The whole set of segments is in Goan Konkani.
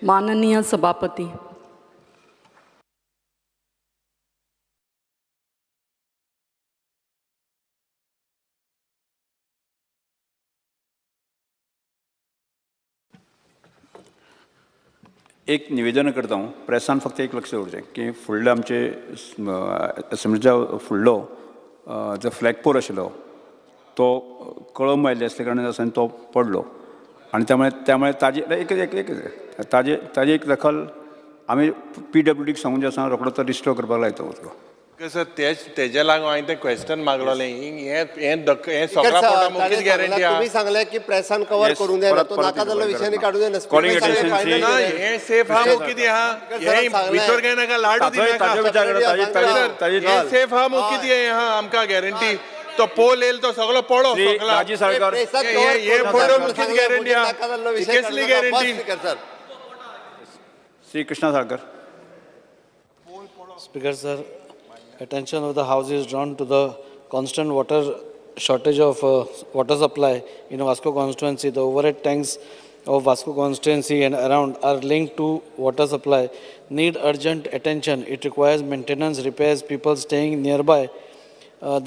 माननीय सभापती. एक निवेदन करता हांव प्रेसान, फक्त एक लक्ष दवरचें की फुडले आमचे असेंब्लीच्या फुडलो जो फ्लॅग पोल आशिल्लो तो कळम आयिल्ले आसल्या कारणान आसा तो पडलो आनी त्यामुळे ताजी एक एक एक ताजे एक दखल आमी पीडब्ल्यूडीक सांगून जे आसा रोकडो तो रिस्टोर करपाक लायता तो. सर, तेच तेजे लागून हांवें तें क्वेश्चन मागलोलें. हें हें धक हें सगळ्या सर, पोटा मुखीच ताणें गॅरंटी सांगलां, आहा. तुम्ही सांगले की प्रेसान कवर Yes, करूंक जायना. परत तो परत नाका जाल्लो गरज विशयांनी ना. काडूंक जायना. Calling speaker attention सांगलें, ची- ना, final. हें सेफ आहा मग कितें आहा? स्पीकर हें सरान सांगलें. भितर काय नाका लाडू ताचोय दिनाका. ताचो विचार करा, ताजी ताजी ताजी हें सेफ आहा मग कितें आहा आमकां गॅरंटी? तो पोल येयल तो सगळो पडो श्री सगळा. राजीव साळकर. प्रेसात हे- कवर हे करूंक फोटो जायना. मुखीच सांगलें, गॅरंटी आहा. नाका जाल्लो विशय कसली काडूं नाका. बस, guarantee? Speaker sir. Shri Krishna Salkar. Speaker sir, attention of the House is drawn to the constant water shortage of water supply in Vasco constituency. The overhead tanks of Vasco constituency and around are linked to water supply, need urgent attention. It requires maintenance, repairs. People staying nearby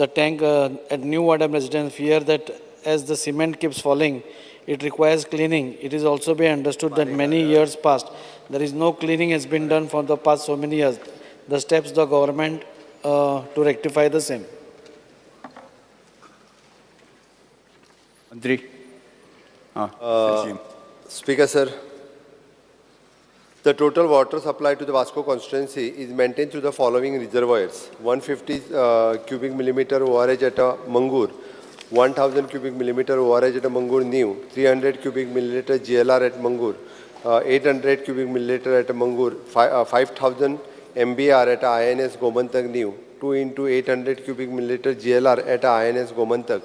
the tank at New Wadam residents fear that as the cement keeps falling, it requires cleaning. It is also be understood that many years past, there is no cleaning has been done for the past so many years. The steps the government to rectify the same. मंत्री. हां. Speaker sir, the total water supply to the Vasco constituency is maintained through the following reservoirs: 150 cubic millimeter ORH at a Mangur, 1000 cubic millimeter ORH at a Mangur New, 300 cubic milliliter GLR at Mangur, 800 cubic milliliter at a Mangur, 5000 MBR at INS Gomantak New, 2 into 800 cubic milliliter GLR at INS Gomantak,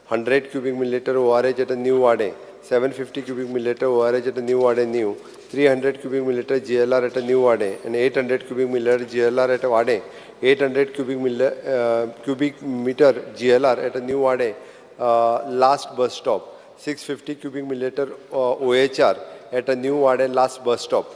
100 cubic milliliter ORH at a New Wade, 750 cubic milliliter ORH at a New Wade New, 300 cubic milliliter GLR at a New Wade, and 800 cubic milliliter GLR at a Wade, 800 cubic meter GLR at a New Wade, last bus stop, 650 cubic milliliter OHR at a New Wade last bus stop.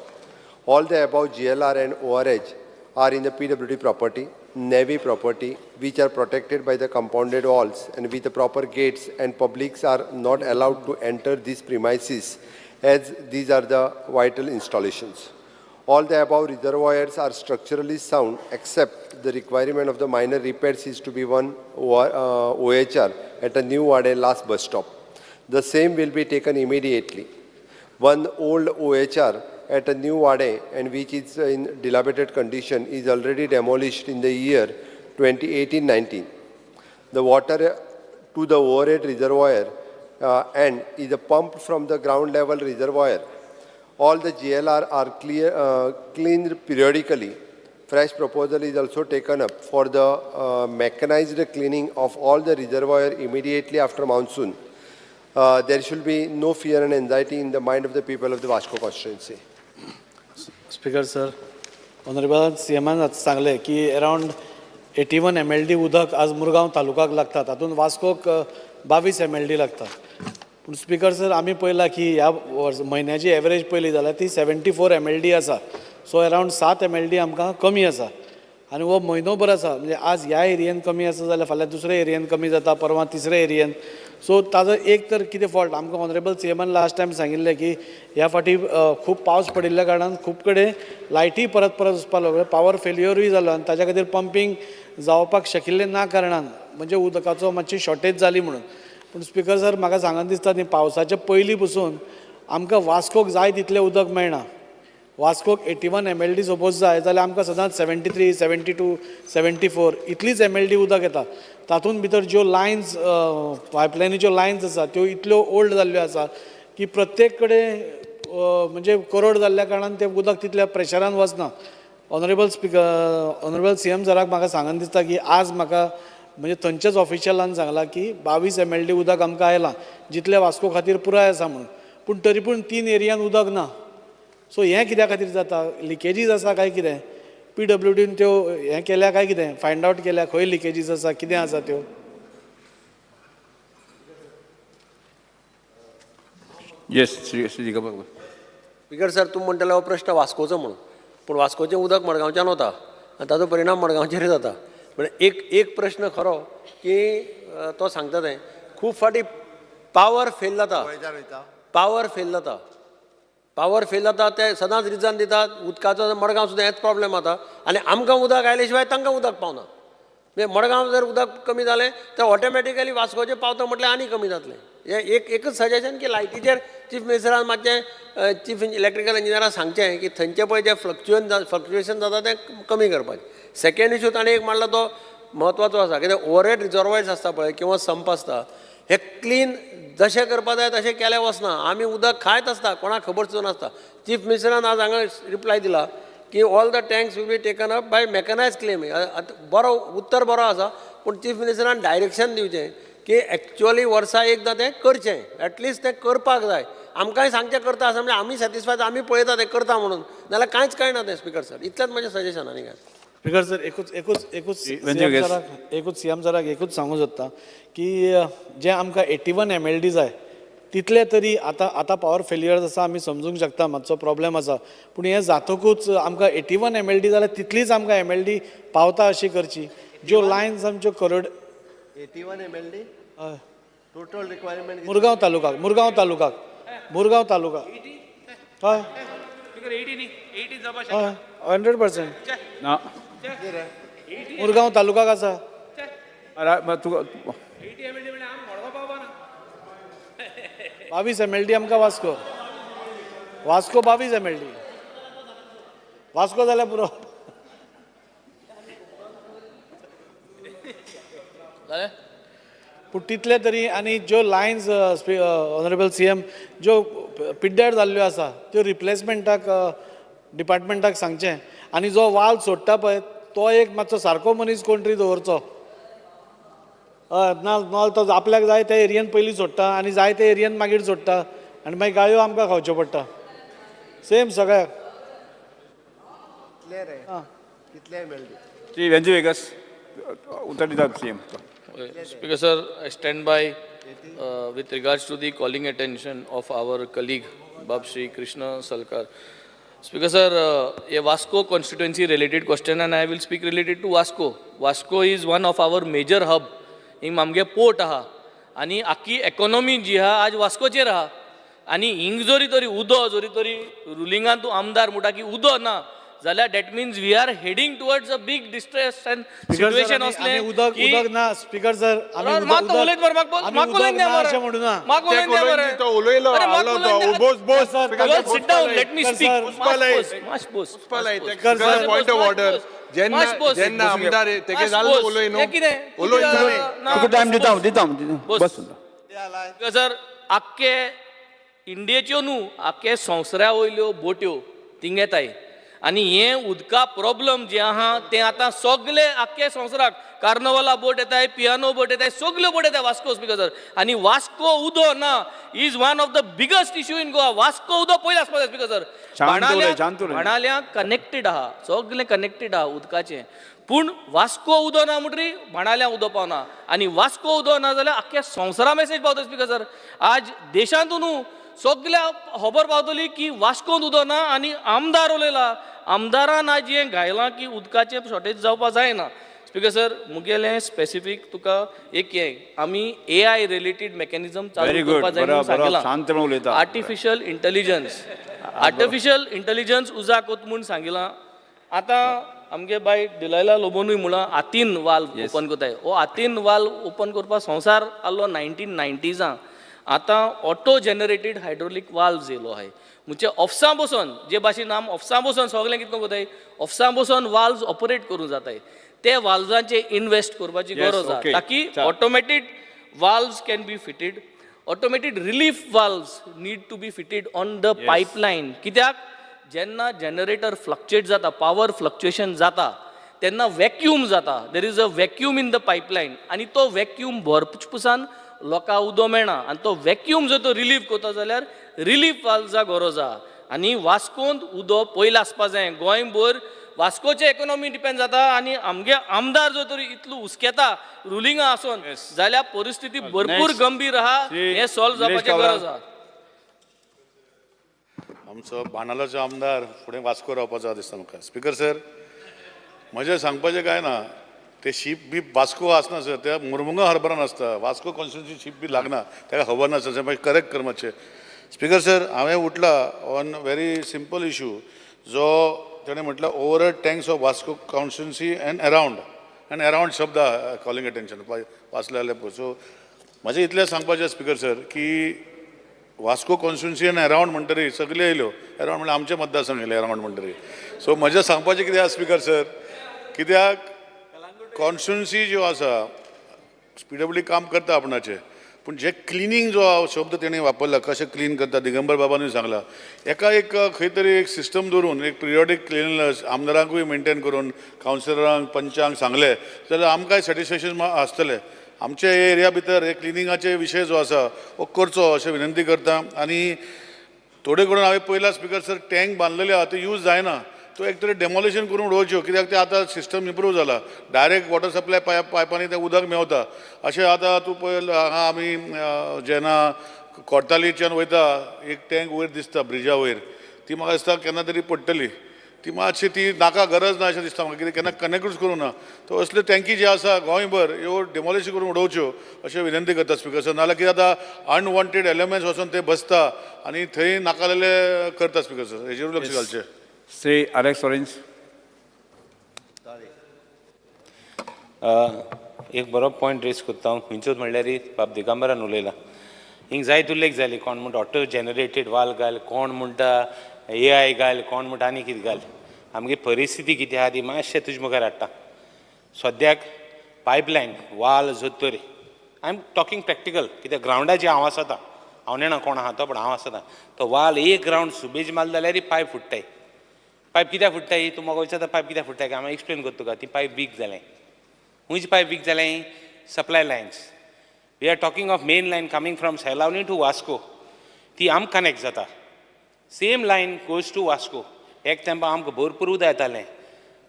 All the above GLR and ORH are in the PWD property, Navy property, which are protected by the compounded walls and with the proper gates, and publics are not allowed to enter these premises as these are the vital installations. All the above reservoirs are structurally sound except the requirement of the minor repairs is to be one OHR at a New Wade last bus stop. The same will be taken immediately. One old OHR at a New Wade and which is in dilapidated condition is already demolished in the year 2018-19. The water to the overhead reservoir and is pumped from the ground level reservoir. All the GLR are cleaned periodically. Fresh proposal is also taken up for the mechanized cleaning of all the reservoir immediately after monsoon. There should be no fear and anxiety in the mind of the people of the Vasco constituency. Speaker sir, honourable सीएमान आतां सांगलें की अरावंड 81 MLD उदक आज मुरगांव तालुकाक लागता. तातूंत वास्कोक 22 एमएलडी लागता. पूण स्पीकर सर, आमी पळयलां की ह्या वर्स म्हयन्याची एवरेज पळयली जाल्यार ती 74 एमएलडी आसा. सो अरावंड 7 एमएलडी आमकां कमी आसा आनी हो म्हयनोभर आसा. म्हणजे आज ह्या एरियेन कमी आसा जाल्यार फाल्यां दुसऱ्या एरियेन कमी जाता, परवां तिसऱ्या एरियेन. सो ताजो एक तर कितें फॉल्ट? आमकां ऑनरेबल सीएमान लास्ट टायम सांगिल्लें की ह्या फावटी खूब पावस पडिल्ल्या कारणान खूब कडेन लायटी परत परत वचपाक लागल्यो, पावर फेल्युअरूय जालो आनी ताज्या खातीर पंपींग जावपाक शकिल्लें ना कारणान म्हणजे उदकाचो मातशी शॉर्टेज जाली म्हणून. पूण स्पीकर सर, म्हाका सांगन दिसता न्ही, पावसाच्या पयलीं पसून आमकां वास्कोक जाय तितलें उदक मेळना. वास्कोक 81 एमएलडी सपोज जाय जाल्यार आमकां सदांच 73, 72, 74 इतलीच एमएलडी उदक येता. तातूंत भितर ज्यो लायन्स, पायपलायनीच्यो लायन्स आसा, त्यो इतल्यो ओल्ड जाल्ल्यो आसा की प्रत्येक कडेन म्हणजे कोरड जाल्ल्या कारणान तें उदक तितल्या प्रेशरान वचना. ऑनरेबल स्पिकर, ऑनरेबल सीएम सराक म्हाका सांगन दिसता की आज म्हाका म्हणजे थंयच्याच ऑफिशियलान सांगलां की 22 एमएलडी उदक आमकां आयलां, जितलें वास्को खातीर पुराय आसा म्हणून. पूण तरी पूण तीन एरियान उदक ना. सो हें कित्या खातीर जाता? लिकेजीस आसा काय कितें? पीडब्ल्यूडीन त्यो हें केल्या काय कितें, फायंड आवट केल्या खंय लिकेजीस आसा, कितें आसा त्यो? येस, श्री श्री दिगंबर. स्पिकर सर, तूं म्हणटले हो प्रश्न वास्कोचो म्हणून, पूण वास्कोचें उदक मडगांवच्यान वता आनी ताजो परिणाम मडगांवचेर जाता. म्हणजे एक एक प्रश्न खरो की तो सांगता तें खूब फावटी पावर फेल जाता, पावर फेल जाता, पावर फेल जाता. ते सदांच रिजन दितात उदकाचो. मडगांव सुद्दां हेच प्रॉब्लेम जाता आनी आमकां उदक आयले शिवाय तांकां उदक पावना. म्हणजे मडगांव जर उदक कमी जालें तर ऑटोमॅटिकली वास्कोचें पावता म्हटल्यार आनी कमी जातलें. हें एक एकच सजेशन की लायटीचेर चीफ मिनिस्टरान मातशें चीफ इलेक्ट्रिकल इंजिनियराक सांगचें की थंयचें पळय जें फ्लक्च्युएशन जाता तें कमी करपाचें. सेकेंड इशू ताणें एक मांडला तो म्हत्वाचो आसा. कित्याक ओवरहेड रिजर्वॉयर्स आसता पळय किंवा संप आसता, हे क्लीन जशें करपा जाय तशें केलें वचना. आमी उदक खायत आसता, कोणाक खबर सुद्दां नासता. चीफ मिनिस्टरान आज हांगा रिप्लाय दिला की all the tanks will be taken up by mechanised claim. बरो उत्तर बरो आसा, पूण चीफ मिनिस्टरान डायरेक्शन दिवचें की एक्चुअली वर्सा एकदां तें करचें, एटलिस्ट तें करपाक जाय. आमकांय सांगचें करता आसा म्हणजे आमी सॅटिस्फाय, आमी पळयता तें करता म्हणून, नाल्यार कांयच कळना तें. स्पिकर सर, इतलेंच म्हजें सजेशन आनी काय. स्पिकर सर, एकूच एकूच एकूच When you CM guess. सराक एकूच, सीएम सराक एकूच सांगूंक सोदता की जे आमकां 81 एमएलडी जाय तितले तरी आतां आतां पावर फेलियर आसा, आमी समजूंक शकता मातसो प्रॉब्लेम आसा, पूण हें जातकूच आमकां 81 एमएलडी जाल्यार तितलीच आमकां एमएलडी पावता अशी करची. ज्यो लायन्स आमच्यो crore 81 MLD? Total requirement Murgaon तालुकाक, Murgaon तालुकाक, Murgaon taluka, हय हय, 100%. ना. मुरगांव तालुकाक आसा. अरे, तुका 22 एमएलडी आमकां वास्को, वास्को 22 एमएलडी, वास्को जाल्यार पुरो. पूण तितले तरी आनी ज्यो लायन्स, ऑनरेबल सीएम, ज्यो पिड्ड्यार जाल्ल्यो आसा त्यो रिप्लेसमेंटाक डिपार्टमेंटाक सांगचें. आनी जो वाल सोडटा पळय तो एक मातसो सारको मनीस कोण तरी दवरचो. हय, ना ना तो आपल्याक जाय त्या एरियन पयलीं सोडटा आनी जाय त्या एरियन मागीर सोडटा आनी मागीर गाळयो आमकां खावच्यो पडटा सेम सगळ्याक. कितले रे? कितले एमएलडी? श्री वेंजी वेगस, उतर दिता CM. Speaker sir, I stand by with regards to the calling attention of our colleague Bab Shri Krishna Salkar. Speaker sir, a Vasco constituency related question and I will speak related to Vasco. Vasco is one of our major hub. हिंग आमगे पोर्ट आहा आनी आख्खी इकॉनॉमी जी आहा आज वास्कोचेर आहा. आनी हिंग जरी तरी उदो जरी तरी रुलिंगान तूं आमदार म्हणटा की उदो ना जाल्यार that means we are heading towards a big distress and speaker sir, situation आमी असलें उदक की उदक ना स्पीकर सर, आमी अरे, मात उलयत मरे, म्हाका आमी म्हाका उदक उलयन ना द्या मरे. अशें म्हणू ना. म्हाका उलयन द्या मरे. तो उलयलो, अरे, म्हाका आलो उलयन तो. द्या. Bose Bose. Sir, Well, sit down, let me Sir, speak. sir. Mash Bose, mash Bose. Sir, sir. Point of order, जेन्ना माश बोस. जेन्ना आमदार तेगे माश जालो बोस. उलय न्हू, हें कितें? उलय जालें. ना, तुका टायम बोस, दिता, बोस. दिता. बोस. बस. सर, आख्खे इंडियेच्यो न्हू, आख्खे संवसारा वयल्यो बोट्यो थिंग येताय आनी हें उदका प्रॉब्लम जें आहा तें आतां सगले आख्खे संवसाराक कार्नवाला बोट येताय, पियानो बोट येताय, सगल्यो बोट येताय वास्को. स्पिकर सर, आनी वास्को उदो ना is one of the biggest issue in Goa. Vasco उदो पयलीं आसपाक जाय स्पिकर सर. शांत उलय, शांत उलय. बाणाल्या कनेक्टेड आहा, सगलें कनेक्टेड आहा उदकाचें, पूण वास्को उदो ना म्हणटरी बाणाल्या उदो पावना आनी वास्को उदो ना जाल्यार आख्ख्या संवसारा मेसेज पावता. स्पिकर सर, आज देशांतून न्हू सगल्या खबर पावतली की वास्कोंत उदो ना आनी आमदार उलयला. आमदारान आज हें घायलां की उदकाचें शॉर्टेज जावपा जायना. स्पिकर सर, मुगेलें स्पेसिफीक तुका एक हें आमी एआय रिलेटेड मेकॅनिजम Very चालू good. करपा जाय बरो- म्हणून बरो, सांगिलां. शांतपणान उलयता. आर्टिफिशियल इंटेलिजन्स, आर्टिफिशियल इंटेलिजन्स उजाक वत म्हूण सांगिलां. आतां आमगे बाय डिलायला लोबोनूय म्हळां आतीन वाल ओपन करताय. हो आतीन वाल ओपन करपाक संवसार आहलो 1990सां. आतां ऑटो जनरेटेड हायड्रोलीक वाल्व येयलो आहाय, म्हणजे ऑफिसां बसून जे भाशेन आम ऑफिसां बसून सगळें कितें करताय, ऑफिसां बसून वाल्व ऑपरेट करूं जाताय. ते वाल्वांचे इनवेस्ट करपाची गरज आहा ताकी automated valves can be fitted, automated relief valves need to be fitted on the pipeline. कित्याक जेन्ना जनरेटर फ्लक्चुएट जाता, पावर फ्लक्चुएशन जाता, तेन्ना वॅक्यूम जाता. There is a vacuum in the pipeline आनी तो वॅक्यूम भरपुसान लोकांक उदो मेळना आनी तो वॅक्यूम जर तो रिलीफ करता जाल्यार रिलीफ वाल्वजा गरज आहा. आनी वास्कोंत उदो पयलीं आसपा जाय. गोंयभर वास्कोचे इकॉनॉमी डिपेंड जाता आनी आमगे आमदार जर तरी इतलो हुस्केता रुलिंगा आसून जाल्यार परिस्थिती भरपूर Next. गंभीर आहा. श्री हें सॉल्व निलेश जावपाची काब्राल. गरज आहा. आमचो बाणालाचो आमदार फुडें वास्को रावपाचो दिसता म्हाका. स्पिकर सर, म्हजें सांगपाचें कांय ना, ते शीप बी वास्को आसना सर, त्या मुरमुगांव हार्बरान आसता. वास्को कॉन्स्टिट्युन्सी शीप बी लागना, ताका खबर नासता. मागीर करेक्ट कर मातशें. स्पिकर सर, हांवें उठला ऑन व्हेरी सिंपल इशू, जो तेणें म्हटल्यार overhead tanks of Vasco constituency and around, and around शब्द कॉलिंग अटेन्शन वाचले जाल्यार पळय. सो म्हजें इतलें सांगपाचें स्पिकर सर की वास्को कॉन्स्टिट्युन्सी आनी अरावंड म्हणटरी सगळे येयल्यो. अरावंड म्हणल्यार आमचे मतदारसंघ येयले अरावंड म्हणटरी. सो म्हजें सांगपाचें कितें आसा स्पिकर सर, कित्याक कॉन्स्टिट्युन्सी ज्यो आसा, पीडब्ल्यूडी काम करता आपणाचें, पूण जे क्लिनींग जो शब्द तेणी वापरला, कशें क्लीन करता, दिगंबर बाबानूय सांगला, एका एक खंय तरी एक सिस्टम दवरून एक पिरियोडीक क्लिननेस आमदारांकूय मेंटेन करून कावन्सिलरांक पंचांक सांगलें जाल्यार आमकांय सॅटिस्फेक्शन आसतलें. आमच्या एरिया भितर हे क्लिनिंगाचे विशय जो आसा हो करचो अशें विनंती करता. आनी थोडे करून हांवें पयला स्पिकर सर, टँक बांदलेले आहा ते यूज जायना, तो एक तरी डेमोलिशन करून उडोवच्यो, कित्याक ते आतां सिस्टम इम्प्रूव जाला, डायरेक्ट वॉटर सप्लाय पायपांनी तें उदक मेवता. अशें आतां तूं पळय, हांगा आमी जेन्ना कोर्तालीच्यान वयता, एक टँक वयर दिसता ब्रिजा वयर, ती म्हाका दिसता केन्ना तरी पडटली. ती मातशी ती नाका, गरज ना अशें दिसता म्हाका, कित्याक केन्ना कनेक्टूच करूं ना. तो असल्यो टँकी ज्यो आसा गोंयभर ह्यो डेमोलिश करून उडोवच्यो अशें विनंती करता स्पिकर सर. नाजाल्यार कितें जाता, अनवॉन्टेड एलिमेंट्स वचून ते बसता आनी थंय नाका जाल्ले करता. स्पिकर सर, हेजेरूय लक्ष घालचें. Shri Alex Lawrence. एक बरो पॉयंट रेज करता हांव. खंयचोच म्हणल्यार बाब दिगंबरान उलयला, हिंग जायत उल्लेख जाली. कोण म्हणटा ऑटो जनरेटेड वाल घाल, कोण म्हणटा एआय घाल, कोण म्हणटा आनी कितें घाल. आमगे परिस्थिती कितें आहा ती मातशें तुजे मुखार हाडटा. सद्याक पायपलायन वाल जर, I am talking practical, कित्याक ग्रावंडाचेर हांव आसता, हांव नेणा कोण आहा तो, पूण हांव आसता. तो वाल एक रावंड सुबेज मारलो जाल्यार पायप फुट्टाय. पायप कित्याक फुट्टाय तूं म्हाका विचारता, पायप कित्याक फुट्टाय काय? हांव एक्सप्लेन करता तुका. ती पायप वीक जालें. खंयची पायप वीक जालें? Supply lines. We are talking of main line coming from Selaulim to Vasco. ती आमकां कनेक्ट जाता, same line goes to Vasco. एक तेंपा आमकां भरपूर उदक येतालें.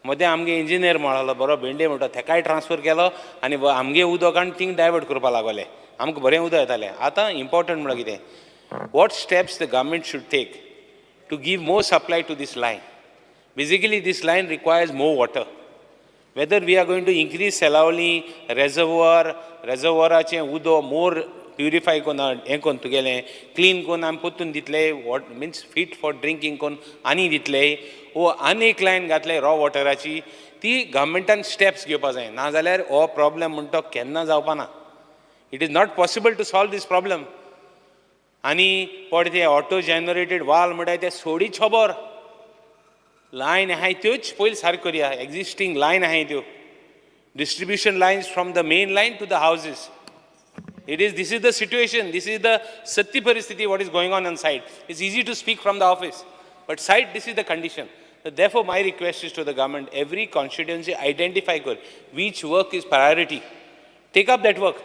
मदें आमगे इंजिनियर म्हणलो बरो भेंडे म्हणटा, तेकाय ट्रान्सफर केलो आनी आमगे उदक आनी थिंग डायवर्ट करपा लागले. आमकां बरें उदक येतालें. आतां इम्पॉर्टंट म्हणल्यार कितें, what steps the government should take to give more supply to this line? Basically, this line requires more water. Whether we are going to increase Selaulim reservoir, रेजर्वराचें उदक मोर प्युरिफाय करून हें करून तुगेलें क्लीन करून आमी परतून दितले, what means fit for drinking करून आनी दितले, वो आनी एक लायन घातले रॉ वॉटराची, ती गव्हर्मेंटान स्टेप्स घेवपा जाय. नाजाल्यार हो प्रॉब्लम म्हणटा तो केन्ना जावपा ना. It is not possible to solve this problem. आनी पडे ते ऑटो जनरेटेड वाल म्हणटाय ते सोडी खबर. लायन आहाय त्योच पयलीं सारक्यो करया. एग्जिस्टींग लायन आहाय त्यो, distribution lines from the main line to the houses. It is this is the situation, this is the सत्य परिस्थिती, what is going on on site. It's easy to speak from the office, but site this is the condition. Therefore, my request is to the government, every constituency identify कर which work is priority, take up that work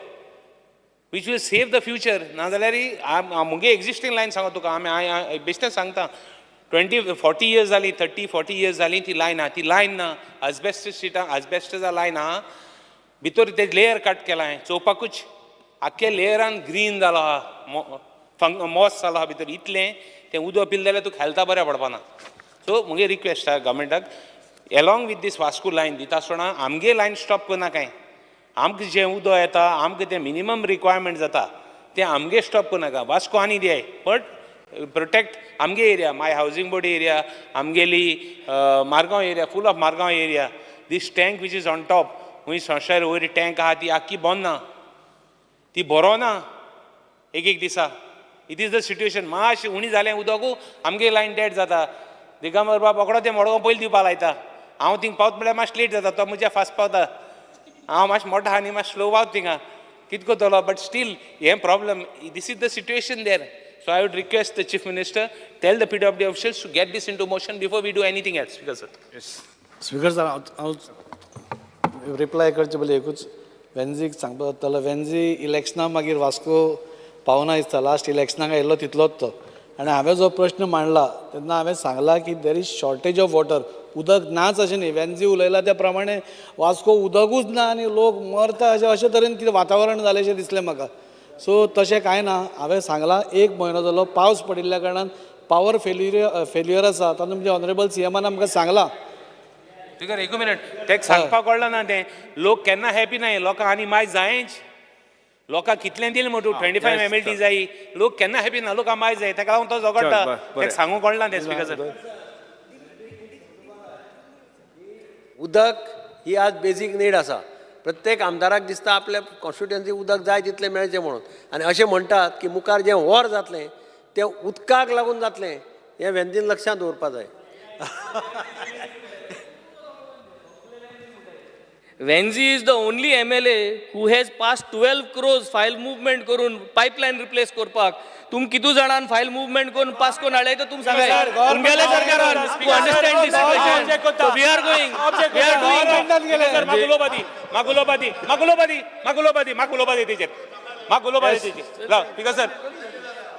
which will save the future. नाजाल्यार मुगे एग्जिस्टींग लायन सांगता तुका आमी, हांवें बेश्टें सांगता, 20-40 इयर्स जाली, 30-40 इयर्स जाली ती लायन आहा. ती लायन ना, आजबेस्टस शिटां, आजबेस्टसा लायन आहा. भितर ते लेयर कट केलां, चोवपाकूच आख्खे लेयरान ग्रीन जालो आहा, मॉस जालो आहा भितर. इतलें तें उदक पिलें जाल्यार तुका हेल्था बऱ्या पडपाना. सो मुगे रिक्वेस्ट आहा गव्हर्मेंटाक, along with this Vasco line दिता आसतना आमगे लायन स्टॉप करनाकाय. आमकां जें उदक येता, आमकां तें मिनिमम रिक्वायरमेंट जाता, तें आमगे स्टॉप करनाका. वास्को आनी दियाय, बट प्रोटेक्ट आमगे area, my housing board area, आमगेली Margao area, full of Margao area. This tank which is on top, खंय संवसार वयर टँक आहा, ती आख्खी बंद ना, ती बरो ना एक एक दिसा. It is the situation. मातशें उणी जालें उदकू, आमगे लायन डेड जाता. दिगंबर बाब रोकडो तें मडगांव पयलीं दिवपा लायता. हांव थिंग पावता म्हळ्यार मातशें लेट जाता, तो म्हज्या फास्ट पावता. हांव मातशें मोठो आहा न्ही, मातशें स्लो पावता थिंगा, कितें करतलो? बट स्टील हें problem, this is the situation there. So I would request the Chief Minister, tell the PWD officials to get this into motion before we do anything else. Speaker sir. Speaker sir, हांव रिप्लाय करचे पयलीं एकूच वेन्झीक सांगपाक जातालो. वेन्झी इलेक्शना मागीर वास्को पावना दिसता. लास्ट इलेक्शनाक आयिल्लो तितलोच तो. आनी हांवें जो प्रश्न मांडला तेन्ना हांवें सांगला की there is shortage of water. उदक नाच अशें न्ही. वेन्झी उलयला त्या प्रमाणे वास्को उदकूच ना आनी लोक मरता अशें अशें तरेन कितें वातावरण जालें अशें दिसलें म्हाका. सो तशें कांय ना. हांवें सांगलां, एक म्हयनो जालो पावस पडिल्ल्या कारणान. पावर फेल्युअर आसा तातूंत म्हणजे ऑनरेबल सीएमान आमकां सांगलां. स्पीकर, एक मिनट, तेक सांगपाक कळना ना तें. लोक केन्ना हॅपी नाय, लोकांक आनी माय जायच. लोकांक कितलें दिलें म्हण तूं 25 एमएलडी जाय, लोक केन्ना हॅपी ना, लोकांक माय जाय, तेका लागून तो झगडटा. बरें. तेक सांगूंक कळना तें, स्पीकर सर. उदक ही आज बेजीक नीड आसा. प्रत्येक आमदाराक दिसता आपल्या कॉन्स्टिट्युएन्सी उदक जाय तितलें मेळचें म्हणून. आनी अशें म्हणटात की मुखार जें वोर जातलें तें उदकाक लागून जातलें, हें वेंदीन लक्षांत दवरपा जाय. Venzi is the only MLA who has passed 12 crores file movement करून पायपलायन रिप्लेस करपाक. तुम कितू जाणान फायल मुवमेंट करून पास करून हाडले तर तुम सांगाय तुमगेले सरकारान to understand this situation. So we are going, we are doing. म्हाका उलोवपा दी, म्हाका उलोवपा दी, म्हाका उलोवपा दी, म्हाका उलोवपा दी, म्हाका उलोवपा दी तेचेर, म्हाका उलोवपा दी तेचेर. राव स्पीकर सर.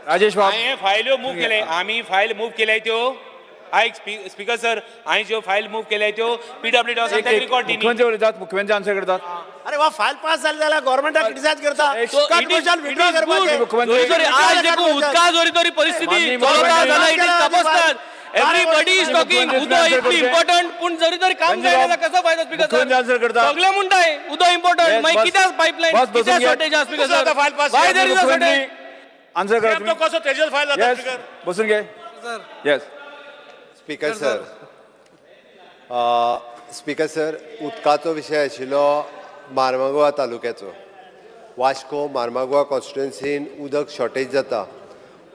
राजेश बाब. हांवें फायल्यो मूव केले, आमी फायल मूव केल्या त्यो. आयक स्पीकर सर, हांवें ज्यो फायल मूव केल्या त्यो पीडब्ल्यू डी रिकॉर्ड दी. मुख्यमंत्री उलयतात, मुख्यमंत्री आन्सर करतात. अरे वा, फायल पास जाली जाल्यार गव्हर्मेंटाक क्रिटिसायज करता. So it is, it is good. मुख्यमंत्री. जरी तरी आज देखून उदका जरी तरी परिस्थिती माननीय चलता मुख्यमंत्री. जाल्यार it is तपासतात. एवरीबडी is talking उदक इतली इम्पॉर्टंट, पूण जरी तरी काम रंजीत जायना बाब, कसो फायदो स्पीकर मुख्यमंत्री सर? answer करता. सगळे म्हणटाय उदक इम्पॉर्टंट, Yes, मागीर बस. कित्याक पायपलायन, बस, बसून कित्याक घे. शॉर्टेज आसा स्पीकर सर? आता file pass Why there is a मुख्यमंत्री shortage? Answer करा तो तुम्ही. कसो तेजेर फायल जाता येस स्पीकर? बसून घे. Yes. Speaker sir, speaker sir, उदकाचो विशय आशिल्लो मार्मागोवा तालुक्याचो. वास्को मार्मागोवा कॉन्स्टिट्युएन्सीन उदक शॉर्टेज जाता.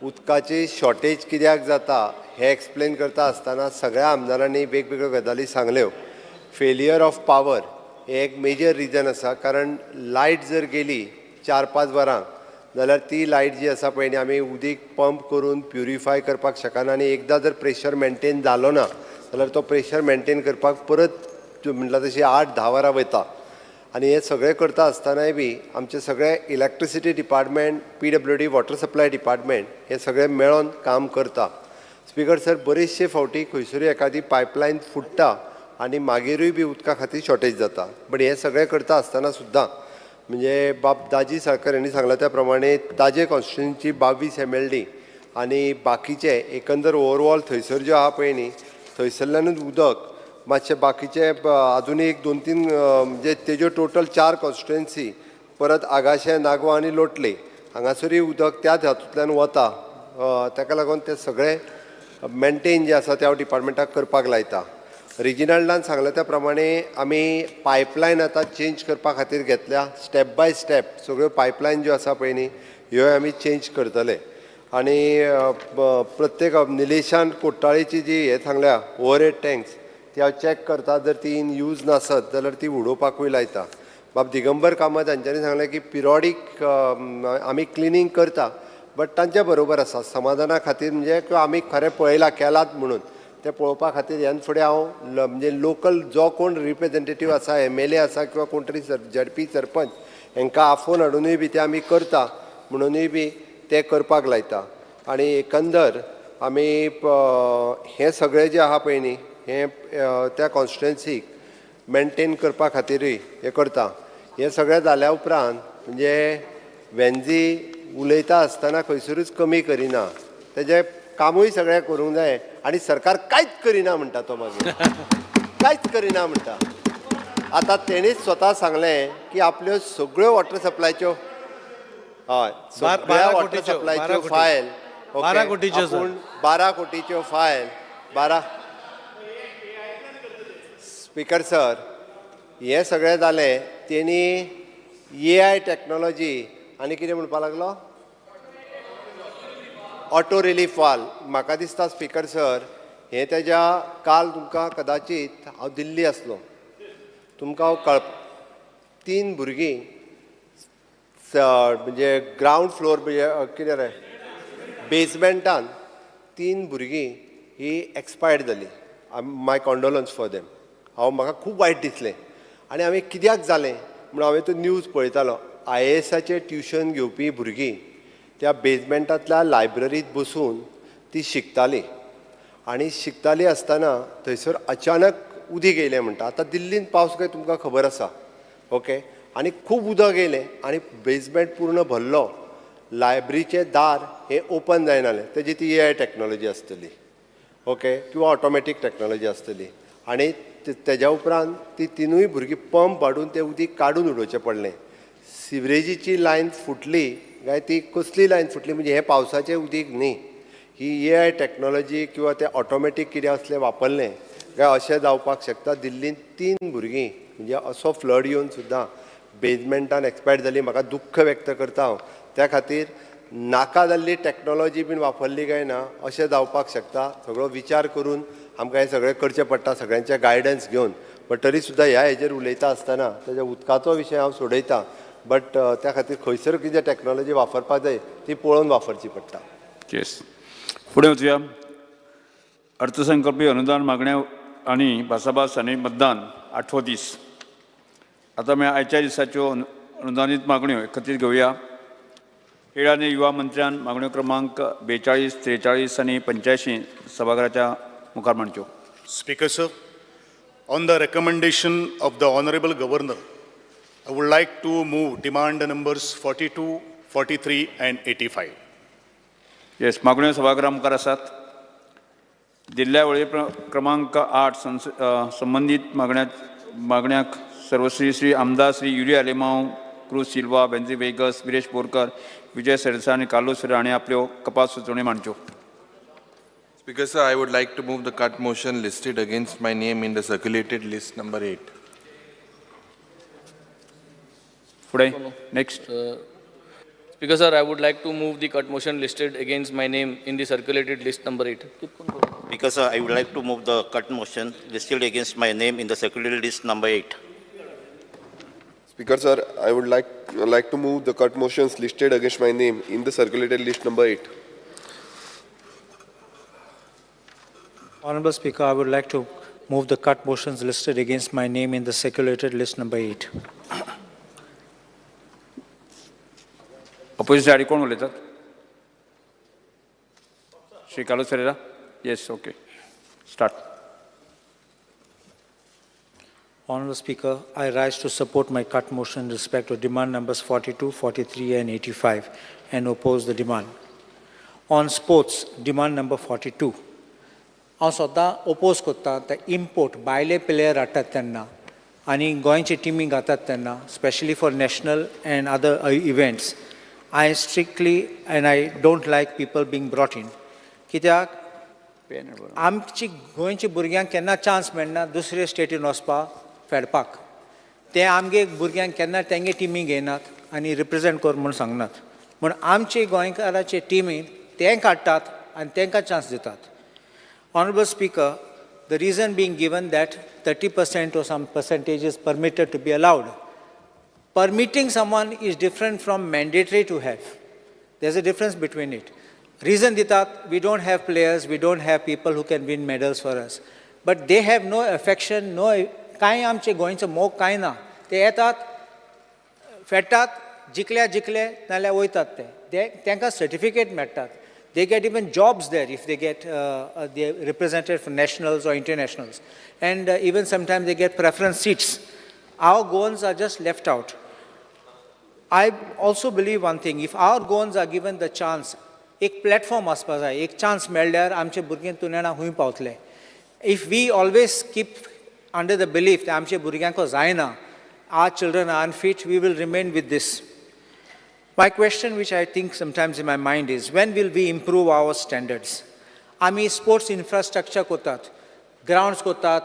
उदकाची शॉर्टेज कित्याक जाता हें एक्सप्लेन करता आसतना सगळ्या आमदारांनी वेगवेगळ्यो गजाली सांगल्यो. फेलियर ऑफ पावर हें एक मेजर रिजन आसा, कारण लायट जर गेली 4-5 वरां जाल्यार ती लायट जी आसा पळय न्ही, आमी उदीक पंप करून प्युरिफाय करपाक शकना आनी एकदां जर प्रेशर मेनटेन जालो ना जाल्यार तो प्रेशर मेनटेन करपाक परत म्हणटा तशी 8-10 वरां वयता. आनी हें सगळें करता आसतनाय बी आमचें सगळें electricity department, PWD, water supply department हे सगळें मेळोन काम करता. स्पीकर सर, बरेचशे फावटी खंयसरूय एखादी पायपलायन फुट्टा आनी मागीरूय बी उदका खातीर शॉर्टेज जाता. बट हें सगळें करता आसतना सुद्दां म्हणजे बाब दाजी साळकर हांणी सांगलां त्या प्रमाणे ताजे कॉन्स्टिट्युएन्सी 22 एमएलडी आनी बाकीचे एकंदर ओवरऑल थंयसर ज्यो आहा पळय न्ही, थंयसरल्यानूच उदक मातशें बाकीचे आजुनूय एक 2-3 म्हणजे तेज्यो टोटल 4 कॉन्स्टिट्युएन्सी, परत आगाशें, नागवा आनी लोटले हांगासरूय उदक त्याच हातूंतल्यान वता. ताका लागून ते सगळे मेनटेन जे आसा ते हांव डिपार्टमेंटाक करपाक लायता. रिजिनल्डान सांगलें त्या प्रमाणे आमी पायपलायन आतां चेंज करपा खातीर घेतल्या. स्टेप बाय स्टेप सगळ्यो पायपलायन ज्यो आसा पळय न्ही, ह्यो आमी चेंज करतले. आनी प्रत्येक निलेशान कोट्टाळेची जी हें सांगल्या ओवरहेड टँक्स, ती हांव चॅक करता, जर ती इन यूज नासत जाल्यार ती उडोवपाकूय लायता. बाब दिगंबर कामत हांच्यांनी सांगलें की पिरियोडीक आमी क्लिनींग करता, बट तांच्या बरोबर आसा समाधाना खातीर, म्हणजे किंवा आमी खरें पळयलां केलात म्हणून तें पळोवपा खातीर ह्यान फुडें हांव म्हणजे लोकल जो कोण रिप्रेजेंटेटीव आसा, एमएलए आसा किंवा कोण तरी झडपी सरपंच हांकां आफोवन हाडुनूय बी ते आमी करता म्हणुनूय बी ते करपाक लायता. आनी एकंदर आमी हें सगळें जें आहा पळय न्ही, हें त्या कॉन्स्टिट्युएन्सीक मेनटेन करपा खातीरूय हें करता. हें सगळें जाल्या उपरांत म्हणजे वेंजी उलयता आसतना खंयसरूच कमी करिना, तेजें कामूय सगळें करूंक जाय आनी सरकार कांयच करिना म्हणटा तो, मागीर कांयच करिना म्हणटा. आतां तेणीच स्वता सांगलें की आपल्यो सगळ्यो वॉटर सप्लायच्यो, हय, सगळ्या 12 वॉटर कोटीच्यो, सप्लायच्यो 12 कोटी. फायल, 12 कोटीच्यो, सर. आपूण 12 कोटीच्यो फायल, 12. स्पीकर सर, हें सगळें जालें तेणी एआय टॅक्नोलॉजी आनी कितें म्हणपाक लागलो, ऑटो रिलीफ वाल. म्हाका दिसता स्पीकर सर, हें तेज्या काल तुमकां कदाचीत हांव दिल्ली आसलो, तुमकां हांव कळ 3 भुरगीं म्हणजे ग्रावंड फ्लोर म्हणजे कितें रे बेजमेंटान 3 भुरगीं ही एक्सपायर्ड जाली. माय कॉन्डोलन्स फॉर देम. हांव म्हाका खूब वायट दिसलें आनी हांवें कित्याक जालें म्हणून हांवें तो न्यूज पळयतालो. आयएएसाचें ट्युशन घेवपी भुरगीं त्या बेजमेंटांतल्या लायब्ररींत बसून ती शिकतालीं आनी शिकतालीं आसतना थंयसर अचानक उदीक येयलें म्हणटा. आतां दिल्लीन पावस काय तुमकां खबर आसा, ओके, आनी खूब उदक येयलें आनी बेजमेंट पूर्ण भरलो. लायब्ररीचें दार हें ओपन जायनालें, तेजी ती ए I technology आसतली, ओके, किंवा ऑटोमॅटीक टॅक्नोलॉजी आसतली. आनी तेज्या उपरांत ती तिनूय भुरगीं पंप हाडून तें उदीक काडून उडोवचें पडलें. सिवरेजीची लायन फुटली काय ती कसली लायन फुटली, म्हणजे हें पावसाचें उदीक न्ही, ही ए I technology किंवा तें ऑटोमॅटीक कितें आसलें वापरलें काय अशें जावपाक शकता. दिल्लींत 3 भुरगीं म्हणजे असो फ्लड येवन सुद्दां बेजमेंटान एक्सपायर्ड जाली. म्हाका दुख्ख व्यक्त करता हांव. त्या खातीर नाका जाल्ली टॅक्नोलॉजी बीन वापरली काय ना अशें जावपाक शकता. सगळो विचार करून आमकां हें सगळें करचें पडटा, सगळ्यांचें गायडन्स घेवन. बट तरी सुद्दां ह्या हेजेर उलयता आसतना तेज्या उदकाचो विशय हांव सोडयता, बट त्या खातीर खंयसर कितें टॅक्नोलॉजी वापरपाक जाय ती पळोवन वापरची पडटा. येस, फुडें वचुया. अर्थसंकल्पी अनुदान मागण्या आनी भासाभास आनी मतदान 8वो दीस. आतां आमी आयच्या दिसाच्यो अनुदानीत मागण्यो एकत्रीत घेवया. खेळ आनी युवा मंत्र्यान मागण्यो क्रमांक 42, 43 आनी 85 सभाघराच्या मुखार मांडच्यो. Speaker sir, on the recommendation of the Honorable Governor, I would like to move demand numbers 42, 43 and 85. Yes, मागण्यो सभाघरा मुखार आसात. दिल्ल्या वळेरी क्रमांक 8 संबंदीत मागण्याक सर्वश्री श्री आमदार श्री युरी आलेमांव, क्रूज सिल्वा, बेंजी वेगस, विरेश बोरकर, विजय सरदेसाय आनी कार्लोस फेरेरा हांणी आपल्यो कपात सुचोवण्यो मांडच्यो. Speaker sir, I would like to move the cut motion listed against my name in the circulated list number 8. फुडें next. Speaker sir, I would like to move the cut motion listed against my name in the circulated list number 8. Speaker sir, I would like to move the cut motion listed against my name in the circulated list number 8. Speaker sir, I would like to move the cut motions listed against my name in the circulated list number 8. Honorable Speaker, I would like to move the cut motions listed against my name in the circulated list number 8. Opposition आडी कोण उलयतात? Shri Carlos Ferreira. Yes, okay, start. Honorable Speaker, I rise to support my cut motion in respect to demand numbers 42, 43 and 85 and oppose the demand. On sports, demand number 42. हांव सद्दां ओपोज करता ते इम्पोर्ट भायले प्लेयर हाडटात तेन्ना आनी गोंयचे टिमी घातात तेन्ना, specially for national and other events. I strictly and I don't like people being brought in. कित्याक आमची गोंयच्या भुरग्यांक केन्ना चान्स मेळना दुसरे स्टेटीन वचपाक फेडपाक. ते आमगे भुरग्यांक केन्ना तेंगे टिमी घेयनात आनी रिप्रेजेंट कर म्हूण सांगनात. म्हूण आमचे गोंयकाराचे टिमी ते काडटात आनी तांकां चान्स दितात. Honorable Speaker, the reason being given that 30% or some percentage is permitted to be allowed. Permitting someone is different from mandatory to have. There's a difference between it. Reason दितात, we don't have players, we don't have people who can win medals for us. But they have no affection, no, कांय आमचे गोंयचो मोग कांय ना. ते येतात, फेडटात, जिखल्या जिखले नाल्यार वयतात ते. तांकां सर्टिफिकेट मेळटात. They get even jobs there if they get they represented for nationals or internationals. And even sometimes they get preference seats. Our Goans are just left out. I also believe one thing, if our Goans are given the chance, एक प्लॅटफॉर्म आसपा जाय, एक चान्स मेळ्ळ्यार आमचे भुरगे तुनेणा खूंय पावतले. If we always keep under the belief आमचे भुरग्यांक जायना, our children are unfit, we will remain with this. My question, which I think sometimes in my mind is, when will we improve our standards? आमी sports infrastructure करतात, grounds करतात,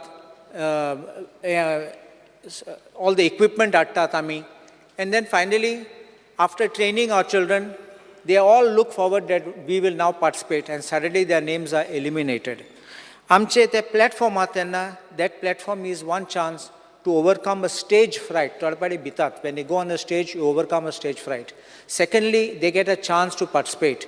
all the equipment हाडटात आमी, and then finally, after training our children, they all look forward that we will now participate, and suddenly their names are eliminated. आमचे ते प्लॅटफॉर्म आहा तेन्ना, that platform is one chance to overcome a stage fright. थोडे भितात. When you go on a stage, you overcome a stage fright. Secondly, they get a chance to participate.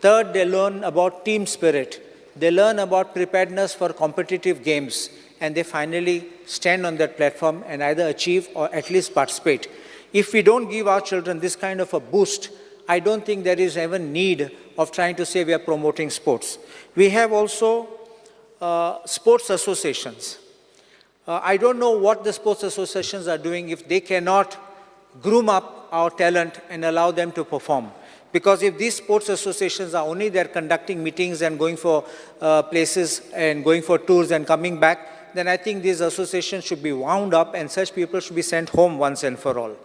Third, they learn about team spirit. They learn about preparedness for competitive games, and they finally stand on that platform and either achieve or at least participate. If we don't give our children this kind of a boost, I don't think there is even need of trying to say we are promoting sports. We have also sports associations. I don't know what the sports associations are doing if they cannot groom up our talent and allow them to perform. Because if these sports associations are only there conducting meetings and going for places and going for tours and coming back, then I think these associations should be wound up and such people should be sent home once and for all.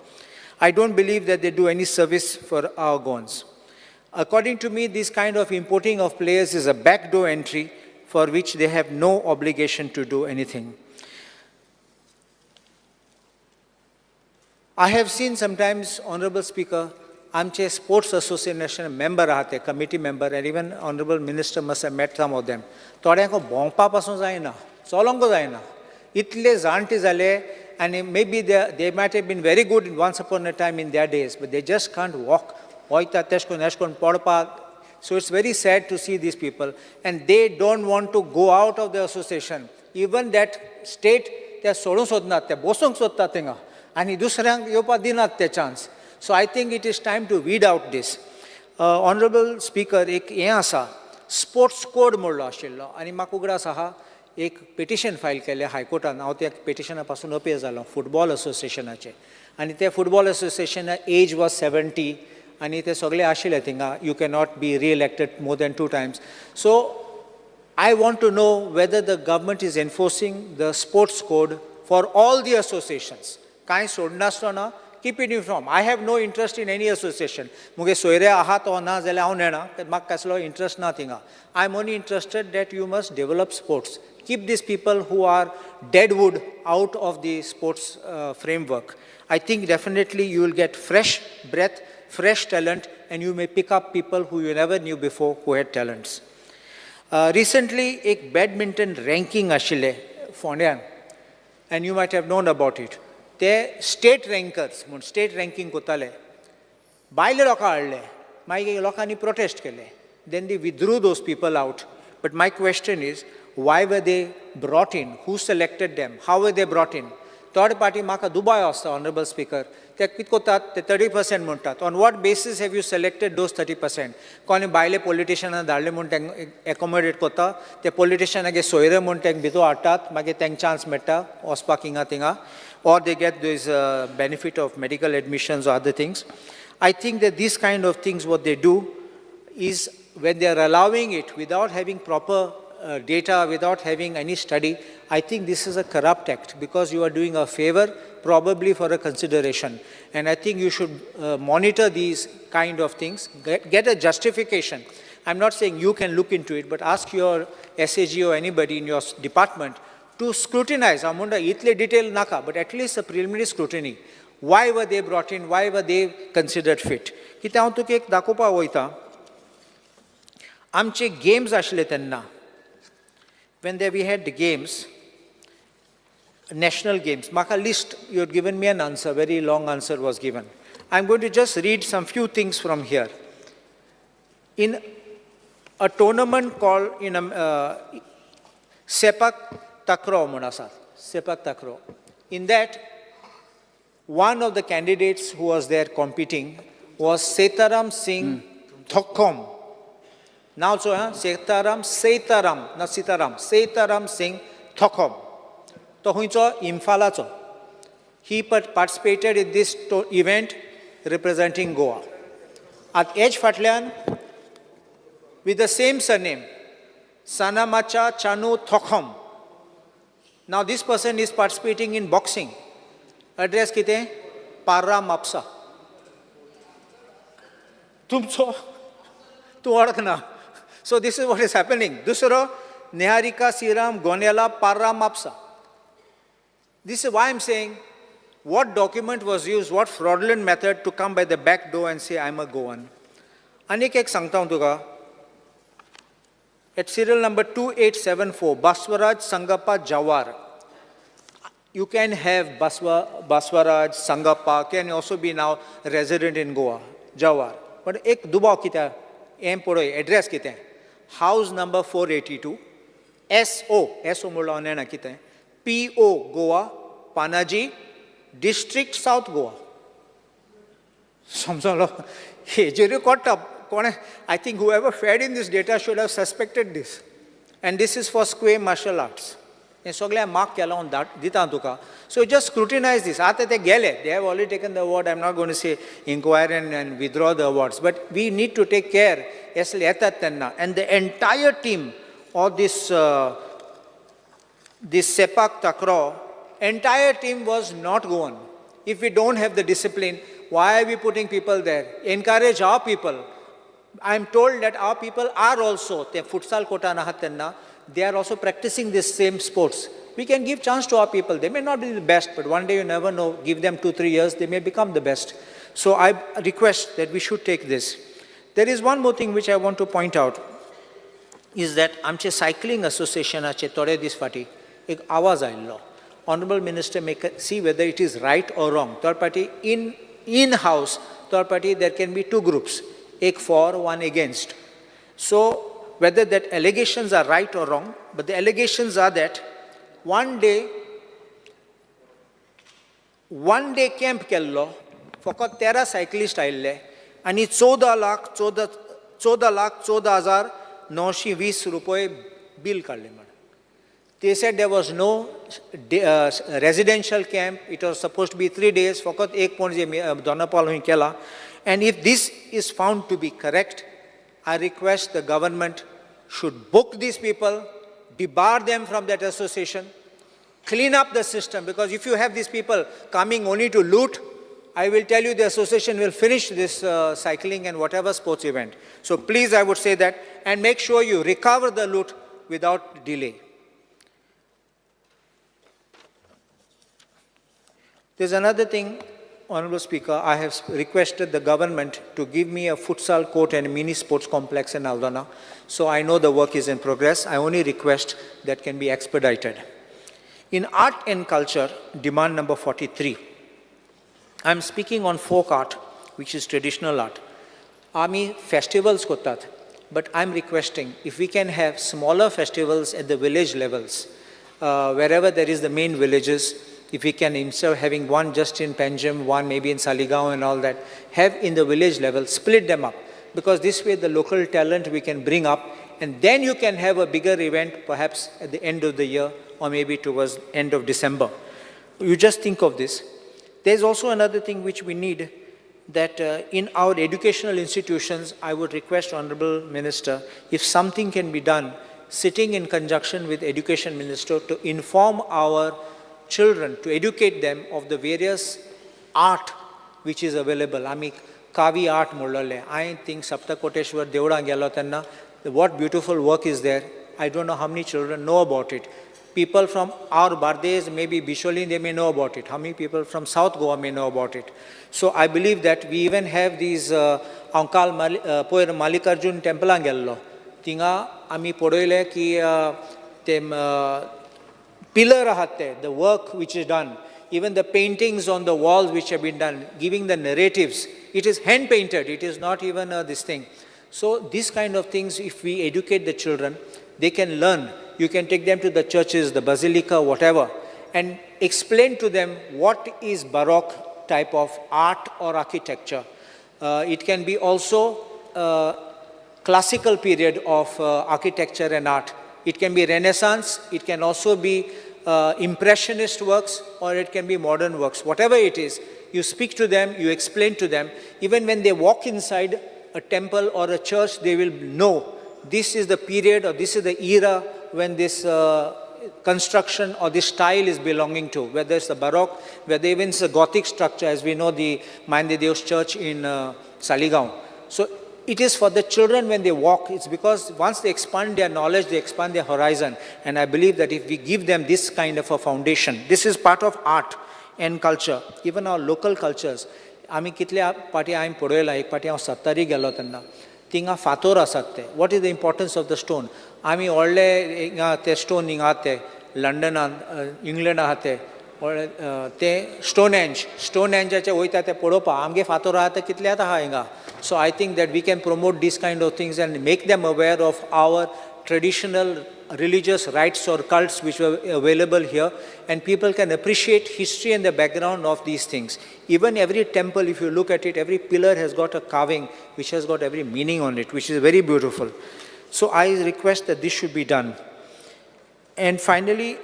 I don't believe that they do any service for our Goans. According to me, this kind of importing of players is a backdoor entry for which they have no obligation to do anything. I have seen sometimes, Honorable Speaker, आमचे स्पोर्ट्स असोसिएशन मेंबर आहा ते committee member, and even honourable minister must have met some of them. थोड्यांक भोंवपा पासून जायना, चलोंक जायना, इतले जाणटे जाले. आनी maybe they might have been very good once upon a time in their days, but they just can't walk. वयता तेश करून एश करून पडपाक. So it's very sad to see these people, and they don't want to go out of the association. Even that state ते सोडूंक सोदनात, ते बसूंक सोदतात थिंगा आनी दुसऱ्यांक येवपाक दिनात ते chance. So I think it is time to weed out this. Honourable Speaker, एक हें आसा, स्पोर्ट्स कोड म्हणलो आशिल्लो आनी म्हाका उगडास आहा, एक पिटिशन फायल केलें हायकोर्टान. हांव त्या पिटिशना पासून अपील जालो फुटबॉल असोसिएशनाचें, आनी ते फुटबॉल असोसिएशना एज वॉज 70 आनी ते सगळे आशिल्ले थिंगा, you cannot be re-elected more than two times. So I want to know whether the government is enforcing the sports code for all the associations. कांय सोडनासतना, keep it uniform. I have no interest in any association. मुगे सोयरे आहा तो ना जाल्यार हांव नेणा, म्हाका कसलो इंट्रस्ट ना थिंगा. I am only interested that you must develop sports. Keep these people who are deadwood out of the sports framework. I think definitely you will get fresh breath, fresh talent, and you may pick up people who you never knew before who had talents. Recently, एक badminton ranking आशिल्लें फोंड्यान, and you might have known about it. ते स्टेट रँकर्स म्हूण स्टेट रँकींग करताले. भायले लोकां हाडले, मागीर लोकांनी प्रोटेस्ट केले. Then they withdrew those people out. But my question is, why were they brought in? Who selected them? How were they brought in? Third party म्हाका दुबाव आसता, ऑनरेबल स्पीकर. ते कितें करतात, ते 30% म्हणटात. On what basis have you selected those 30%? कोणी भायले पॉलिटिशनां धाडले म्हूण तांकां एकोमोडेट करता, ते पॉलिटिशनागे सोयरे म्हूण तांकां भितर हाडटात, मागीर तांकां चान्स मेळटा वचपाक हिंगा थिंगा, or they get this benefit of medical admissions or other things. I think that these kind of things, what they do is when they are allowing it without having proper data, without having any study, I think this is a corrupt act because you are doing a favor probably for a consideration. And I think you should monitor these kind of things, get a justification. I'm not saying you can look into it, but ask your SAG or anybody in your department to scrutinize. हांव म्हणटा इतले डिटेल नाका, but at least a preliminary scrutiny. Why were they brought in? Why were they considered fit? कितें हांव तुका एक दाखोवपाक वयता. आमचे गेम्स आशिल्ले तेन्ना, when there we had the games, national games. म्हाका list, you had given me an answer, very long answer was given. I'm going to just read some few things from here. In a tournament called in a, Sepak Takraw म्हूण आसा, Sepak Takraw. In that, one of the candidates who was there competing was Setaram Singh Thokom. Now so, huh? Setaram, Setaram, not Sitaram, Setaram Singh Thokom. तो खंयचो? इम्फालाचो. He participated in this event representing Goa. आतां हेज फाटल्यान with the same surname, Sanamacha Chanu Thokham. Now this person is participating in boxing. Address कितें? पार्रा, म्हापसा. तुमचो तूं वळखना. So this is what is happening. दुसरो निहारिका सिराम गोनेला, Parra, Mapusa. This is why I'm saying, what document was used, what fraudulent method to come by the back door and say, "I'm a Goan"? आनीक एक सांगता हांव तुका. At serial number 2874, Baswaraj Sangappa Jawar. You can have Baswaraj Sangappa can also be now resident in Goa, Jawar. But एक दुबाव कित्याक हें पळय, एड्रेस कितें? House number 482, SO, SO म्हणलो हांव नेणा कितें, PO Goa, Panaji, district South Goa. समजलो? हेजेरूय कळटा कोणें. I think whoever fed in this data should have suspected this. And this is for square martial arts. हें सगळें मार्क केलां हांव धाड दिता तुका. सो जस्ट स्क्रुटिनायज दीस. आतां ते गेले, they have already taken the award. I am not gonna say inquire and withdraw the awards, but we need to take care असले येतात तेन्ना. And the entire team of this Sepak Takraw, entire team was not Goan. If we don't have the discipline, why are we putting people there? Encourage our people. I am told that our people are also, ते futsal कोटान आहात तेन्ना, they are also practicing this same sports. We can give chance to our people. They may not be the best, but one day you never know. Give them 2-3 years, they may become the best. So I request that we should take this. There is one more thing which I want to point out, is that आमचे सायकलिंग असोसिएशनाचे थोडे दीस फाटीं एक आवाज आयिल्लो. Honourable minister may see whether it is right or wrong. Third party in house, third party there can be two groups, एक for, one against. So whether that allegations are right or wrong, but the allegations are that one day camp केल्लो, फकत 13 सायकलिस्ट आयिल्ले आनी 14,14,920 रुपये बील काडलें म्हण. They said there was no residential camp. It was supposed to be 3 days. फकत एक पणजे दोनापावल हुंय केला. And if this is found to be correct, I request the government should book these people, debar them from that association, clean up the system, because if you have these people coming only to loot, I will tell you the association will finish this cycling and whatever sports event. So please, I would say that, and make sure you recover the loot without delay. There's another thing, Honorable Speaker, I have requested the government to give me a futsal court and a mini sports complex in Aldona. So I know the work is in progress. I only request that can be expedited. In art and culture, demand number 43. I'm speaking on folk art, which is traditional art. Ami festivals kotat, but I'm requesting if we can have smaller festivals at the village levels, wherever there is the main villages, if we can, instead of having one just in Panjim, one maybe in Saligao and all that, have in the village level, split them up. Because this way the local talent we can bring up, and then you can have a bigger event perhaps at the end of the year or maybe towards end of December. You just think of this. There's also another thing which we need, that in our educational institutions, I would request Honorable Minister, if something can be done, sitting in conjunction with Education Minister to inform our children, to educate them of the various art which is available. आमी कावी art म्हणलेलें, I think Saptakoteshwar देवळां गेलो तेन्ना what beautiful work is there. I don't know how many children know about it. People from our Bardez, maybe Bisholi, they may know about it. How many people from South Goa may know about it? So I believe that we even have these हांव काल पयर मालिकार्जून टेम्पलां गेल्लो, थिंगा आमी पळयलें की ते pillar आहात ते, the work which is done, even the paintings on the walls which have been done, giving the narratives, it is hand painted, it is not even this thing. So these kind of things, if we educate the children, they can learn. You can take them to the churches, the basilica, whatever, and explain to them what is Baroque type of art or architecture. It can be also classical period of architecture and art. It can be Renaissance, it can also be Impressionist works, or it can be modern works. Whatever it is, you speak to them, you explain to them. Even when they walk inside a temple or a church, they will know this is the period or this is the era when this construction or this style is belonging to, whether it's the Baroque, whether even it's a Gothic structure, as we know the Mande Deus Church in Saligao. So it is for the children when they walk, it's because once they expand their knowledge, they expand their horizon. And I believe that if we give them this kind of a foundation, this is part of art and culture, even our local cultures. आमी कितले पाटी हांवें पळयला, एक पाटी हांव सत्तरी गेलो तेन्ना थिंगा फातोर आसात ते. What is the importance of the stone? आमी व्हडले हिंगा ते स्टोन हिंगा आहात ते लंडनान, इंग्लंड आहा ते व्हडले ते स्टोन एंज, स्टोन एंजाचे वयता ते पळोवपाक. आमगे फातोर आहा ते कितले आतां आहा हिंगा. So I think that we can promote these kind of things and make them aware of our traditional religious rites or cults which were available here, and people can appreciate history and the background of these things. Even every temple, if you look at it, every pillar has got a carving which has got every meaning on it, which is very beautiful. So I request that this should be done. And finally,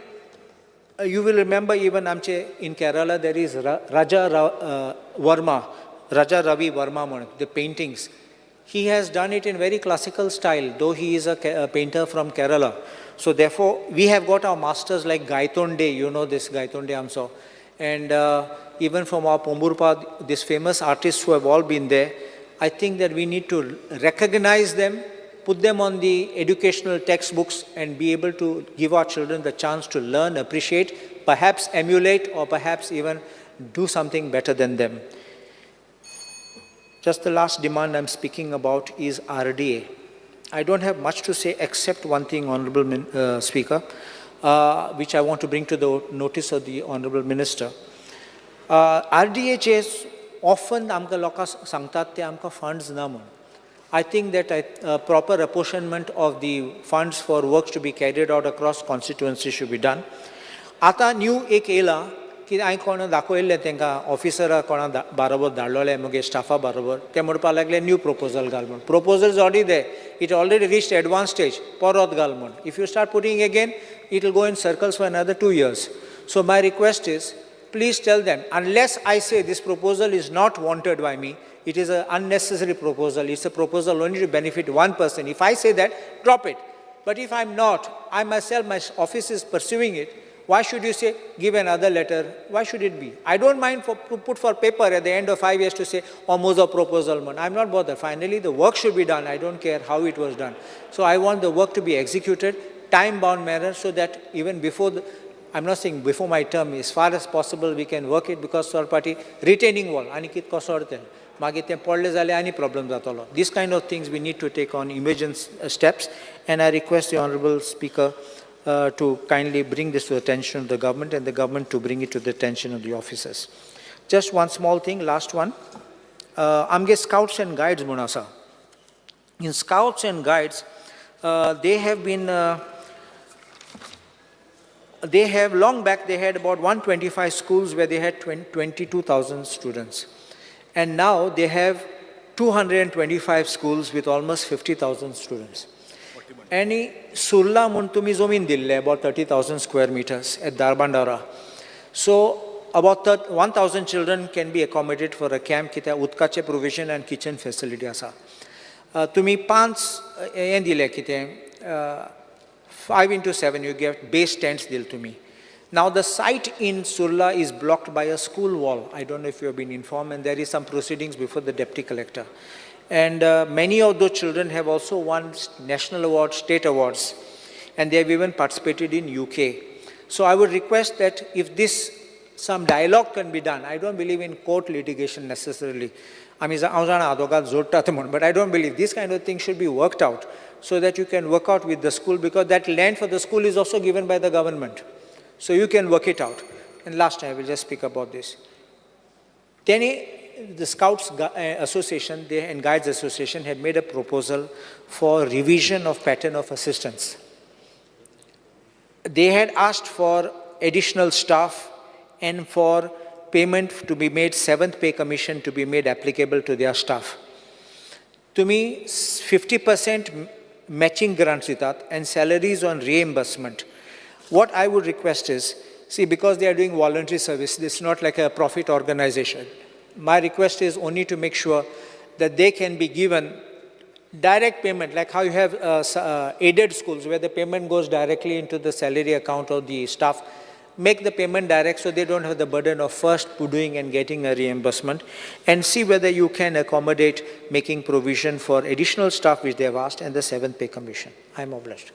You will remember even आमचे in Kerala there is Raja Varma, Raja Ravi Varma म्हणून, the paintings. He has done it in very classical style, though he is a painter from Kerala. So therefore, we have got our masters like Gaitonde, you know this Gaitonde आमचो, and even from our Pomburpa, these famous artists who have all been there. I think that we need to recognize them, put them on the educational textbooks, and be able to give our children the chance to learn, appreciate, perhaps emulate, or perhaps even do something better than them. Just the last demand I'm speaking about is RDA. I don't have much to say except one thing, Honorable Speaker, which I want to bring to the notice of the Honorable Minister. RDA often आमकां लोकां सांगतात ते आमकां funds ना म्हूण. I think that a proper apportionment of the funds for works to be carried out across constituencies should be done. आतां न्यू एक येयला की हांवें कोणा दाखयल्लें तांकां, ऑफिसरा कोणा बारोबर धाडलोलें म्हगे स्टाफा बारोबर, ते म्हणपाक लागले न्यू प्रपोजल घाल म्हूण. Proposal is already there, it already reached advance stage, परत घाल म्हूण. If you start putting again, it will go in circles for another 2 years. So my request is, please tell them, unless I say this proposal is not wanted by me, it is an unnecessary proposal, it's a proposal only to benefit one person. If I say that, drop it. But if I'm not, I myself, my office is pursuing it, why should you say, give another letter? Why should it be? I don't mind for, to put for paper at the end of 5 years to say, oh, म्हजो proposal man. I'm not bothered. Finally, the work should be done. I don't care how it was done. So I want the work to be executed, time-bound manner, so that even before the, I'm not saying before my term, as far as possible we can work it, because third party retaining wall, आनी कित कसो तें मागीर तें पडलें जाल्यार आनी problem जातलो. This kind of things we need to take on emergent steps, and I request the Honorable Speaker to kindly bring this to the attention of the government and the government to bring it to the attention of the officers. Just one small thing, last one. आमगे Scouts and Guides म्हूण आसा. In Scouts and Guides, they have long back they had about 125 schools where they had 22,000 students. And now they have 225 schools with almost 50,000 students. आनी सुर्ला म्हूण तुमी जमीन दिल्ले, about 30,000 square meters at Dharbandora. So about 1,000 children can be accommodated for a camp, कित्याक उदकाचें प्रोविजन आनी किचन फेसिलिटी आसा. तुमी पांच हें दिलें कितें, 5 into 7, you get base tents दिले तुमी. Now the site in Surla is blocked by a school wall. I don't know if you have been informed, and there is some proceedings before the deputy collector. And many of those children have also won national awards, state awards, and they have even participated in UK. So I would request that if this, some dialogue can be done. I don't believe in court litigation necessarily. I mean, हांव जाणा आदवोगाद जोडटात म्हूण, but I don't believe this kind of thing should be worked out so that you can work out with the school, because that land for the school is also given by the government. So you can work it out. And last, I will just speak about this. Then the Scouts Association and Guides Association had made a proposal for revision of pattern of assistance. They had asked for additional staff and for payment to be made, seventh pay commission to be made applicable to their staff. तुम्ही 50% matching grants दितात and salaries on reimbursement. What I would request is, see, because they are doing voluntary service, this is not like a profit organization. My request is only to make sure that they can be given direct payment, like how you have aided schools where the payment goes directly into the salary account of the staff. Make the payment direct so they don't have the burden of first doing and getting a reimbursement, and see whether you can accommodate making provision for additional staff which they have asked and the seventh pay commission. I am obliged.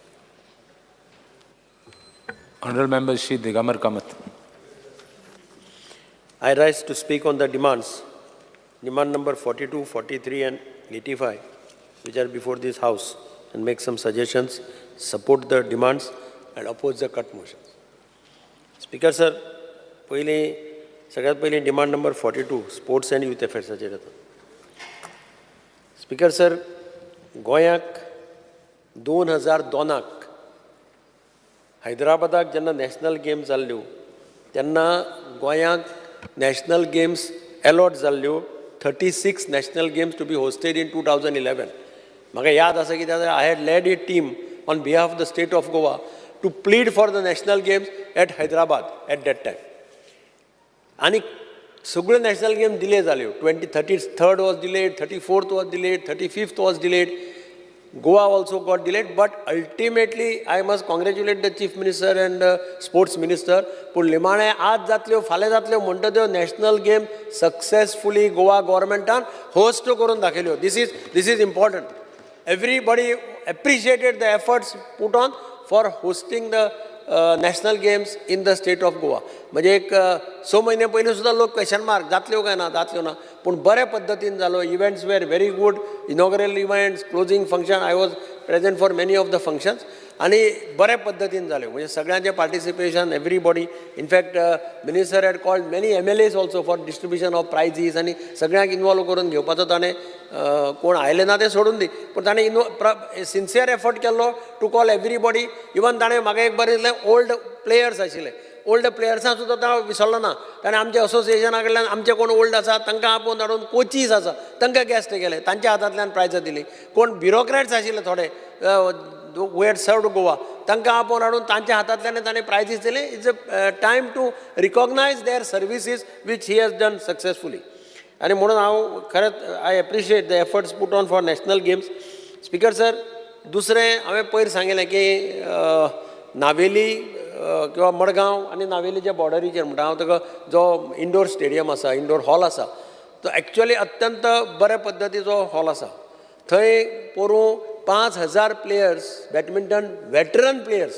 Honorable Member Shri Digambar Kamath. I rise to speak on the demands, demand number 42, 43 and 85, which are before this House, and make some suggestions, support the demands and oppose the cut motions. Speaker sir, पयलीं सगळ्यात पयलीं demand number 42, sports and youth अफेर्साचेर येता. स्पीकर सर, गोंयाक 2002 त हैदराबादाक जेन्ना नॅशनल गेम्स जाल्ल्यो तेन्ना गोंयाक नॅशनल गेम्स एलॉट जाल्ल्यो, 36 national games to be hosted in 2011. म्हाका याद आसा की I had led a team on behalf of the state of Goa. to plead for the national games at Hyderabad at that time. आनी सगळ्यो नॅशनल गेम डिले जाल्यो. 23rd was delayed, 34th was delayed, 35th was delayed. Goa also got delayed, but ultimately I must congratulate the Chief Minister and Sports Minister. पूण निमाणें आज जातल्यो फाल्यां जातल्यो म्हणटा त्यो नॅशनल गेम सक्सेसफुली गोवा गव्हर्मेंटान होस्ट करून दाखयल्यो. This is important. Everybody appreciated the efforts put on for hosting the national games in the state of Goa. म्हणजे एक स म्हयने पयलीं सुद्दां लोक क्वेशन मार्क, जातल्यो काय ना, जातल्यो ना. पूण बरे पद्दतीन जालो. Events were very good, inaugural events, closing function. I was present for many of the functions आनी बरे पद्दतीन जाल्यो. म्हणजे सगळ्यांचें participation, everybody. In fact, minister had called many MLAs also for distribution of prizes आनी सगळ्यांक इनवॉल्व करून घेवपाचो ताणें, कोण आयले ना तें सोडून दी, पूण ताणें इनवॉ सिन्सियर एफर्ट केल्लो टू कॉल एवरीबॉडी. इवन ताणें म्हाका एक बरें दिसलें, ओल्ड प्लेयर्स आशिल्ले, ओल्ड प्लेयर्सां सुद्दां तो विसरलो ना. ताणें आमच्या असोसिएशना कडल्यान आमचे कोण ओल्ड आसा तांकां आपोवन हाडून, कोचीस आसा तांकां गेस्ट केले, तांच्या हातांतल्यान प्रायजां दिली. कोण ब्युरोक्रॅट्स आशिल्ले थोडे who had served Goa, तांकां आपोवन हाडून तांच्या हातांतल्यान ताणें प्रायजीस दिले. It's a time to recognize their services which he has done successfully. आनी म्हणून हांव खरेंच I appreciate the efforts put on for national games. Speaker sir, दुसरें हांवें पयर सांगिल्लें की नावेली किंवा मडगांव आनी नावेलीच्या बॉर्डरीचेर म्हणटा हांव तुका, जो इंडोर स्टेडियम आसा, इंडोर हॉल आसा, तो एक्चुअली अत्यंत बऱ्या पद्दतीचो हॉल आसा. थंय पोरूं 5,000 players, badminton veteran players,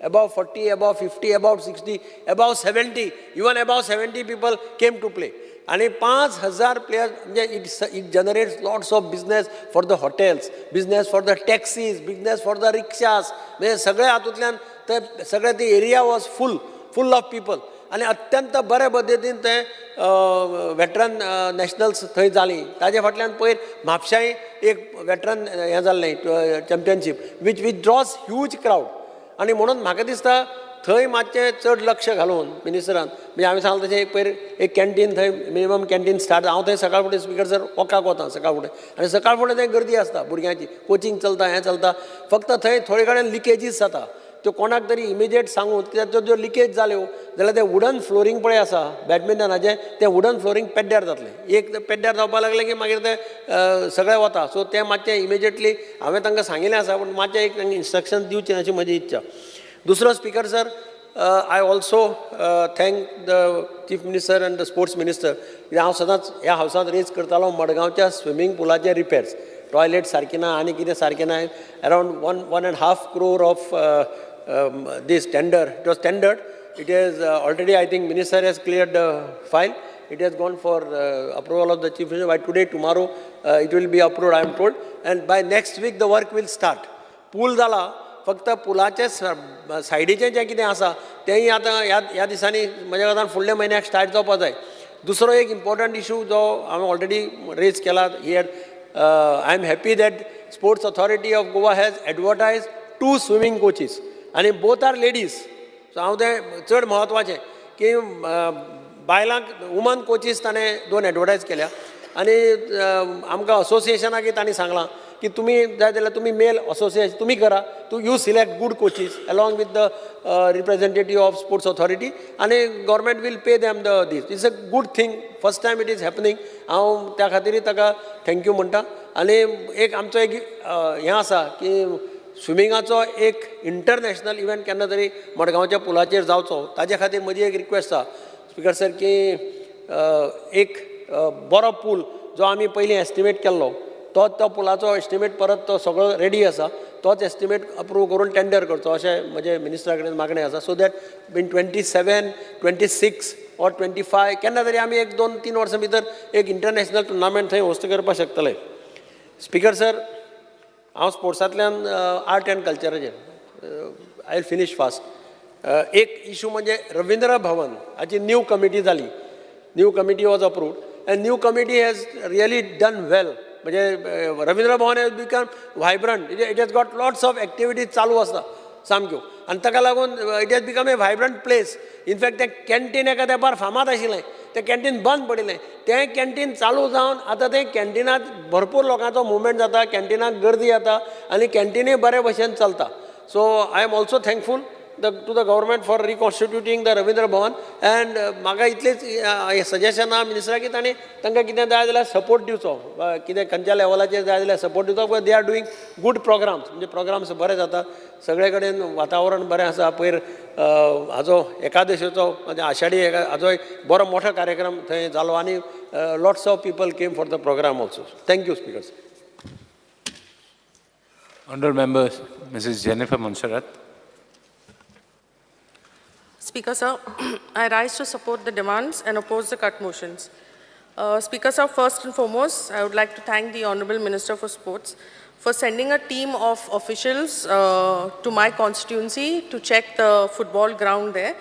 above 40, above 50, above 60, above 70, even above 70 people came to play. आनी 5,000 प्लेयर्स म्हणजे it generates lots of business for the hotels, business for the taxis, business for the rickshaws. म्हणजे सगळे हातूंतल्यान ते सगळे ती area was full full of people. आनी अत्यंत बरे पद्दतीन ते वेटरन नॅशनल्स थंय जाली. ताजे फाटल्यान पयर म्हापशाय एक वेटरन हें जाल्लें championship which draws huge crowd. आनी म्हणून म्हाका दिसता थंय मातशें चड लक्ष घालून मिनिस्टरान, म्हणजे हांवें सांगलें तशें, एक पयर एक कॅन्टीन थंय, मिनिमम कॅन्टीन स्टार्ट. हांव थंय सकाळ फुडें, स्पिकर सर, वॉकाक वता सकाळ फुडें आनी सकाळ फुडें थंय गर्दी आसता, भुरग्यांची कोचिंग चलता, हें चलता. फक्त थंय थोडे कडेन लिकेजीस जाता, त्यो कोणाक तरी इमिजिएट सांगून, कित्याक त्यो ज्यो लिकेज जाल्यो जाल्यार तें वुडन फ्लोरींग पळय आसा बॅडमिंटनाचें, तें वुडन फ्लोरींग पेड्ड्यार जातलें. एक तें पेड्ड्यार जावपाक लागलें की मागीर तें सगळें वता. सो तें मातशें इमिजिएटली हांवें तांकां सांगिल्लें आसा, पूण मातशें एक तांकां इन्स्ट्रक्शन दिवचें अशी म्हजी इच्छा. दुसरो, Speaker sir, I also thank the Chief Minister and the Sports Minister, कित्याक हांव सदांच ह्या हावसांत रेज करतालो मडगांवच्या स्विमींग पुलाचे रिपेर्स. टॉयलेट सारकें ना आनी कितें सारकें ना. Around 1.5 crore of this tender, it was tendered. It is already, I think minister has cleared the file. It has gone for approval of the Chief Minister. By today, tomorrow, it will be approved, I am told, and by next week the work will start. पूल जाला, फक्त पुलाचे सायडीचें जें कितें आसा तेंय आतां ह्या दिसांनी, म्हज्या कोतान फुडल्या म्हयन्याक स्टार्ट जावपा जाय. दुसरो एक इम्पॉर्टंट इशू जो हांवें ऑलरेडी रेज केला here, I am happy that Sports Authority of Goa has advertise two swimming coaches आनी both are ladies. सो हांव तें चड म्हत्वाचें की बायलांक वुमन कोचीस ताणें दोन एडवर्टायज केल्या. आनी आमकां असोसिएशनाकय तांणी सांगलां की तुमी जाय जाल्यार तुमी मेल असोसिएशन तुमी करा, तूं you select good coaches along with the representative of Sports Authority आनी government will pay them the this. It's a good thing, first time it is happening. हांव त्या खातीरय ताका thank you म्हणटा. आनी एक आमचो एक हें आसा की स्विमिंगाचो एक इंटरनॅशनल इव्हेंट केन्ना तरी मडगांवच्या पुलाचेर जावचो. ताजे खातीर म्हजी एक रिक्वेस्ट आसा, स्पिकर सर, की एक बरो पूल जो आमी पयलीं एस्टिमेट केल्लो, तो तो पुलाचो एस्टिमेट परत तो सगळो रेडी आसा, तोच एस्टिमेट अप्रूव करून टेंडर करचो अशें म्हजें मिनिस्टरा कडेन मागणें आसा, so that in 27, 26 or 25 केन्ना तरी आमी एक दोन तीन वर्सां भितर एक इंटरनॅशनल टुर्नामेंट थंय होस्ट करपाक शकतले. स्पिकर सर, हांव स्पोर्ट्सांतल्यान आर्ट अँड कल्चराचेर, I will finish fast. एक इशू म्हणजे रविंद्र भवन हाची न्यू कमिटी जाली. New committee was approved and new committee has really done well. म्हणजे रविंद्र भवन has become vibrant. It has got lots of activities चालू आसता सामक्यो आनी ताका लागून it has become a vibrant place. In fact, तें कॅन्टीन एका तेंपार फामाद आशिल्लें, तें कॅन्टीन बंद पडिल्लें. तें कॅन्टीन चालू जावन आतां तें कॅन्टिनांत भरपूर लोकांचो मुवमेंट जाता, कॅन्टिनाक गर्दी जाता आनी कॅन्टिनूय बरे भशेन चलता. So I am also thankful. the to the government for reconstituting the Ravindra Bhavan. And म्हाका इतलेंच सजेशन आहा मिनिस्टराक की तांणी तांकां कितें जाय जाल्यार सपोर्ट दिवचो, कितें खंयच्या लेवलाचेर जाय जाल्यार सपोर्ट दिवचो. They are doing good programs, म्हणजे प्रोग्राम्स बरे जातात, सगळे कडेन वातावरण बरें आसा. पयर हाजो एकादशीचो म्हणजे आषाढी हाजो एक बरो मोठो कार्यक्रम थंय जालो आनी lots of people came for the program also. Thank you speaker. Honourable Member, Mrs. Jennifer Monserrat. Speaker, sir, I rise to support the demands and oppose the cut motions. Speaker, sir, first and foremost, I would like to thank the Honorable Minister for Sports for sending a team of officials to my constituency to check the football ground there.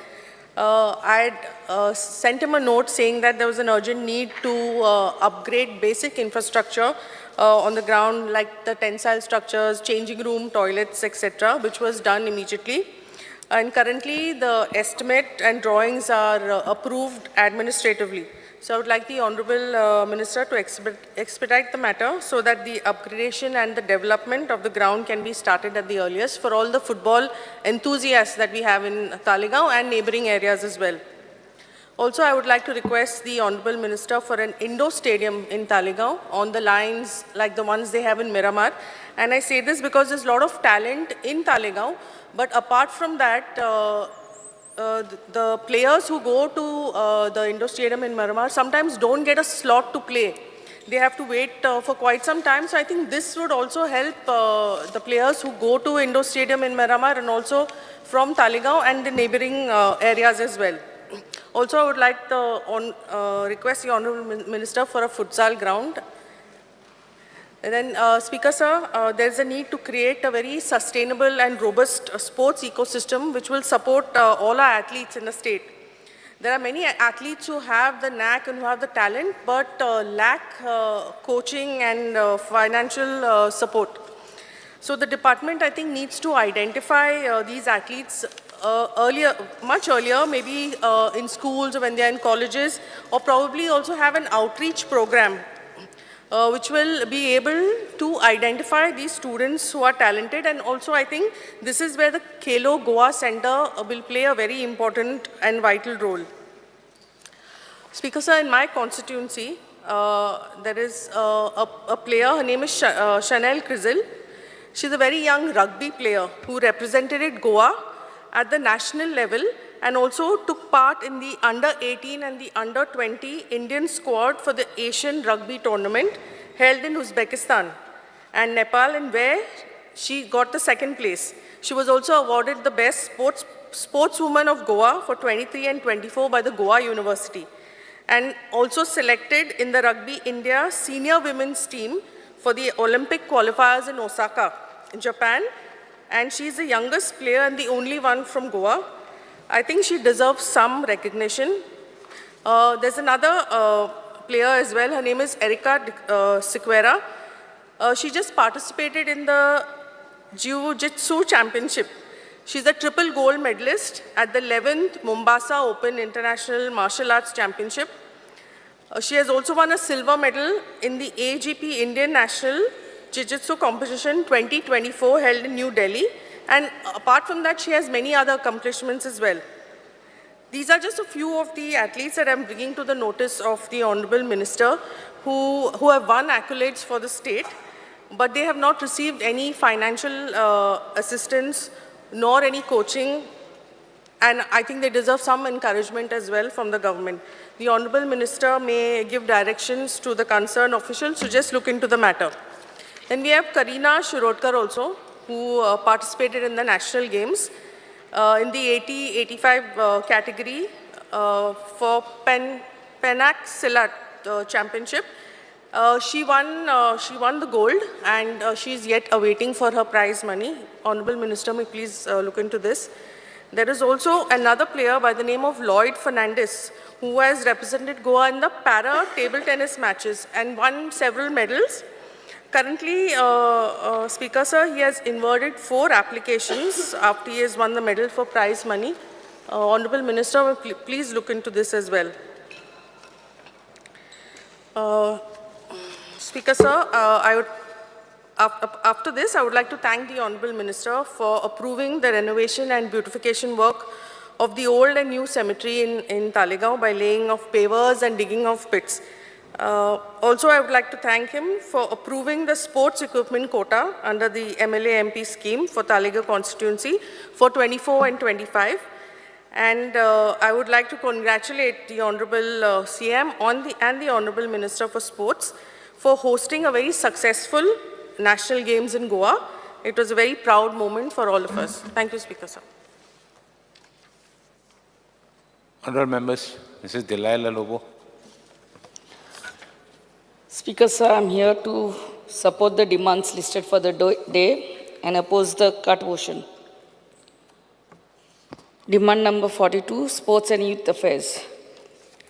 I had sent him a note saying that there was an urgent need to upgrade basic infrastructure on the ground, like the tensile structures, changing room, toilets, etc., which was done immediately. And currently, the estimate and drawings are approved administratively. So I would like the Honorable Minister to expedite the matter so that the upgradation and the development of the ground can be started at the earliest for all the football enthusiasts that we have in Taleigao and neighboring areas as well. Also, I would like to request the Honorable Minister for an indoor stadium in Taleigao on the lines like the ones they have in Miramar. And I say this because there's a lot of talent in Taleigao, but apart from that, the players who go to the indoor stadium in Miramar sometimes don't get a slot to play. They have to wait for quite some time. So I think this would also help the players who go to indoor stadium in Miramar and also from Taleigao and the neighboring areas as well. Also, I would like to request the Honorable Minister for a futsal ground. And then, Speaker sir, there is a need to create a very sustainable and robust sports ecosystem which will support all our athletes in the state. There are many athletes who have the knack and who have the talent, but lack coaching and financial support. So the department, I think, needs to identify these athletes earlier, much earlier, maybe in schools or when they are in colleges, or probably also have an outreach program which will be able to identify these students who are talented. And also, I think this is where the Khelo Goa Center will play a very important and vital role. Speaker sir, in my constituency, there is a player, her name is Chanel Crizzle. She's a very young rugby player who represented Goa at the national level and also took part in the under 18 and the under 20 Indian squad for the Asian Rugby Tournament held in Uzbekistan and Nepal, and where she got the second place. She was also awarded the best sportswoman of Goa for 23 and 24 by the Goa University, and also selected in the Rugby India senior women's team for the Olympic qualifiers in Osaka, in Japan. And she's the youngest player and the only one from Goa. I think she deserves some recognition. There's another player as well. Her name is Erika Sequeira. She just participated in the Jiu-Jitsu Championship. She's a triple gold medalist at the 11th Mombasa Open International Martial Arts Championship. She has also won a silver medal in the AGP Indian National Jiu-Jitsu Competition 2024 held in New Delhi. And apart from that, she has many other accomplishments as well. These are just a few of the athletes that I'm bringing to the notice of the Honorable Minister who have won accolades for the state, but they have not received any financial assistance nor any coaching, and I think they deserve some encouragement as well from the government. The Honorable Minister may give directions to the concerned officials to just look into the matter. Then we have Karina Shirodkar also, who participated in the National Games in the 80-85 category for Penac Silat Championship. She won the gold, and she is yet awaiting for her prize money. Honorable Minister, may please look into this. There is also another player by the name of Lloyd Fernandez, who has represented Goa in the para table tennis matches and won several medals. Currently, Speaker sir, he has inverted 4 applications after he has won the medal for prize money. Honorable Minister, please look into this as well. Speaker sir, I would After this, I would like to thank the Honorable Minister for approving the renovation and beautification work of the old and new cemetery in Taleigao by laying of pavers and digging of pits. Also, I would like to thank him for approving the sports equipment quota under the MLA MP scheme for Taleigao constituency for 24 and 25. And I would like to congratulate the Honorable CM and the Honorable Minister for Sports for hosting a very successful National Games in Goa. It was a very proud moment for all of us. Thank you, Speaker, sir. Honorable members, Mrs. Delilah Lobo. Speaker, sir, I'm here to support the demands listed for the day and oppose the cut motion. Demand number 42, Sports and Youth Affairs.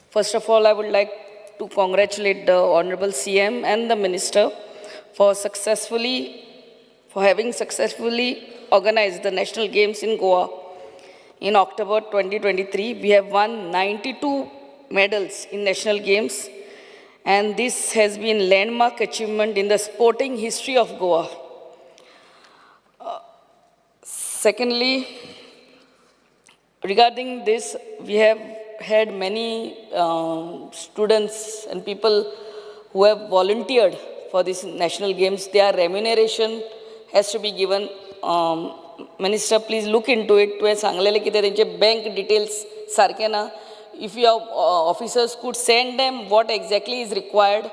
First of all, I would like to congratulate the Honorable CM and the Minister for having successfully organized the National Games in Goa. In October 2023, we have won 92 medals in National Games, and this has been landmark achievement in the sporting history of Goa. Secondly, regarding this, we have had many students and people who have volunteered for these national games. Their remuneration has to be given. Minister, please look into it. तुवें सांगलेलें कितें तेंचे bank details सारके ना. If your officers could send them what exactly is required,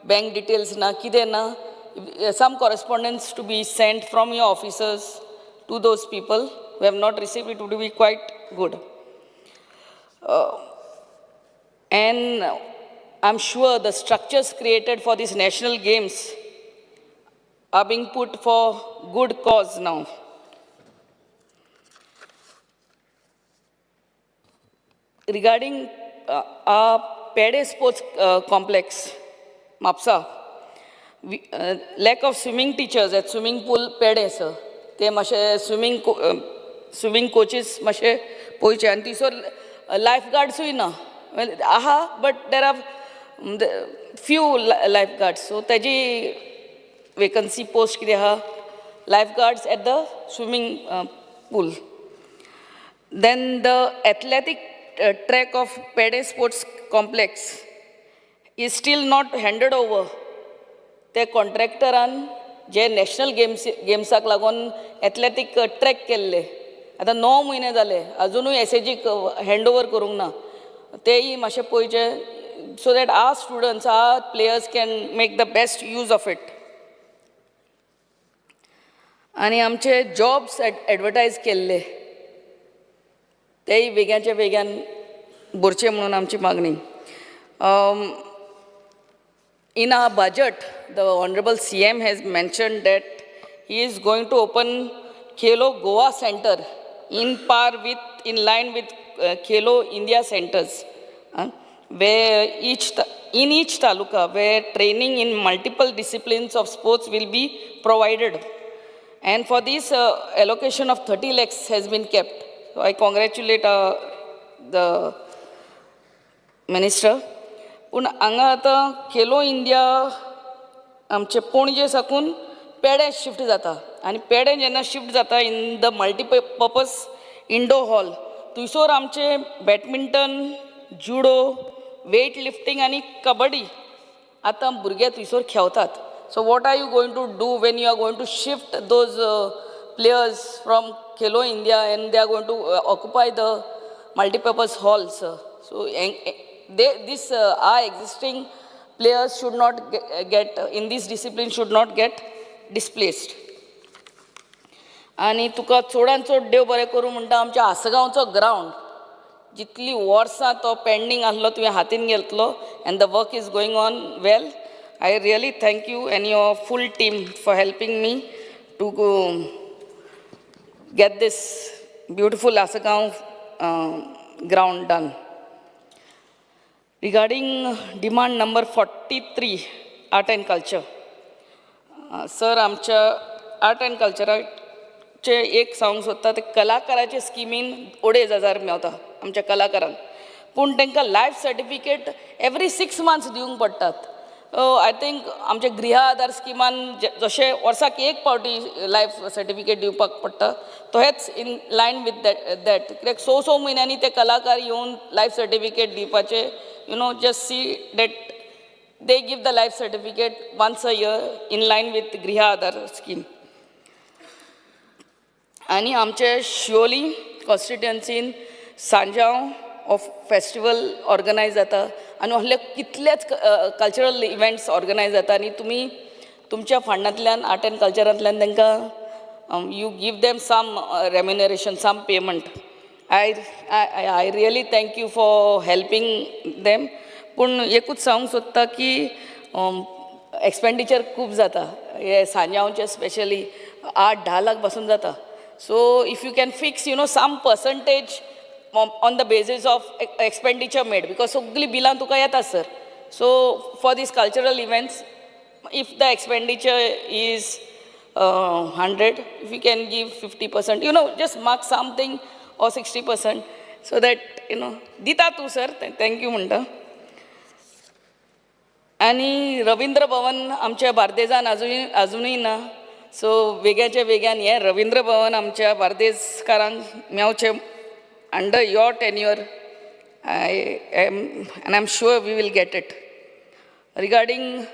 bank details ना, कितें ना, some correspondence to be sent from your officers to those people who have not received it would be quite good. And I'm sure the structures created for these national games are being put for good cause now. Regarding our Pede Sports Complex, Mapsa, lack of swimming teachers at swimming pool Pede, sir. ते मातशे स्विमींग कोचीस मातशे पळोवचे आनी थंयसर लायफ गार्ड्सूय ना. आहा, but there are few life guards, so तेजी वेकन्सी पोस्ट कितें आहा, life guards at the swimming pool. Then the athletic track of Pede Sports Complex is still not handed over. ते कॉन्ट्रॅक्टरान जे नॅशनल गेम्साक लागून एथलेटीक ट्रॅक केल्ले, आतां 9 म्हयने जाले अजुनूय एसएजीक हँड ओवर करूंक ना. तेय मातशें पळोवचें, so that our students, our players can make the best use of it. आनी आमचे जॉब्स एडवर्टायज केल्ले तेय वेग्याच्या वेग्यान भरचे म्हणून आमची मागणी. In our budget, the Honorable CM has mentioned that he is going to open Khelo Goa Center in line with Khelo India centers, where in each taluka, where training in multiple disciplines of sports will be provided. And for this, allocation of 30 lakhs has been kept. So I congratulate the minister. पूण हांगा आतां खेलो इंडिया आमचे पणजे साकून पेडे शिफ्ट जाता आनी पेडे जेन्ना शिफ्ट जाता in the multipurpose indoor hall, थंयसर आमचे बॅडमिंटन, जुडो, वेट लिफ्टींग आनी कबड्डी आतां भुरगे थंयसर खेळतात. So what are you going to do when you are going to shift those players from Khelo India and they are going to occupy the multipurpose hall, sir? So this our existing players should not get in this discipline should not get displaced. आनी तुका चडान चड देव बरें करूं म्हणटा, आमच्या आसगांवचो ग्रावंड जितली वर्सां तो पेंडींग आसलो तुवें हातीन घेतलो and the work is going on well. I really thank you and your full team for helping me to get this beautiful Assagao ground done. Regarding demand number 43, art and culture. Sir, आमच्या आर्ट अँड कल्चराचे एक सांगूंक सोदता, ते कलाकाराचे स्किमीन 2,500 मेवता आमच्या कलाकारांक, पूण तांकां लायफ सर्टिफिकेट एवरी 6 मंथ्स दिवंक पडटात. I think आमच्या गृह आधार स्किमान जशें वर्साक एक पावटी लायफ सर्टिफिकेट दिवपाक पडटा, तहेच in line with that कित्याक स स म्हयन्यांनी ते कलाकार येवन लायफ सर्टिफिकेट दिवपाचे, just see that they give the life certificate once a year in line with Griha Aadhaar scheme. आनी आमचे Siolim कॉन्स्टिट्युएन्सीन Sanjao of festival organise जाता आनी असले कितलेच कल्चरल इव्हेंट्स ऑर्गनायज जाता आनी तुमी तुमच्या फंडांतल्यान आर्ट एंड कल्चरांतल्यान तांकां you give them some remuneration, some payment. I really thank you for helping them. पूण एकूच सांगूंक सोदता की एक्सपेंडिचर खूब जाता हे सांजांवचे, स्पेशली 8-10 लाख पासून जाता. So if you can fix some percentage on the basis of expenditure made, because सगळीं बिलां तुका येता sir. So for these cultural events, if the expenditure is 100, if you can give 50%, just mark something, or 60%, so that, दिता तूं सर, thank you म्हणटा. आनी रविंद्र भवन आमच्या बार्देजान अजुनूय ना. सो वेग्याच्या वेग्यान हें रविंद्र भवन आमच्या बार्देजकारांक मेवचें under your tenure, I am and I am sure we will get it. Regarding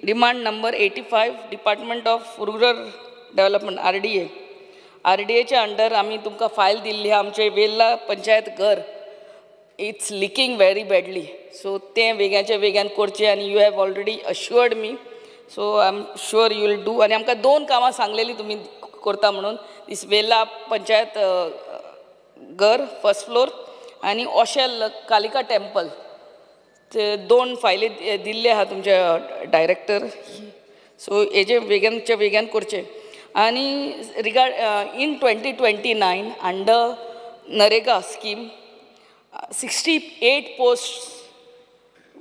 demand number 85, Department of Rural Development, RDA. आरडीएच्या under आमी तुमकां फायल दिल्ली आहा. आमचे वेल्ला पंचायत घर, it's leaking very badly, so तें वेग्याच्या वेग्यान करचें आनी you have already assured me, so I am sure you will do. आनी आमकां दोन कामां सांगलेलीं तुमी करता म्हणून, दीस वेल्ला पंचायत घर फर्स्ट फ्लोर आनी ओशेल कालिका टेम्पल. ते दोन फायली दिल्ले आहा तुमच्या डायरेक्टर, सो हेजे वेग्यानच्या वेग्यान करचें. आनी regard in 2029, under NREGA scheme, 68 post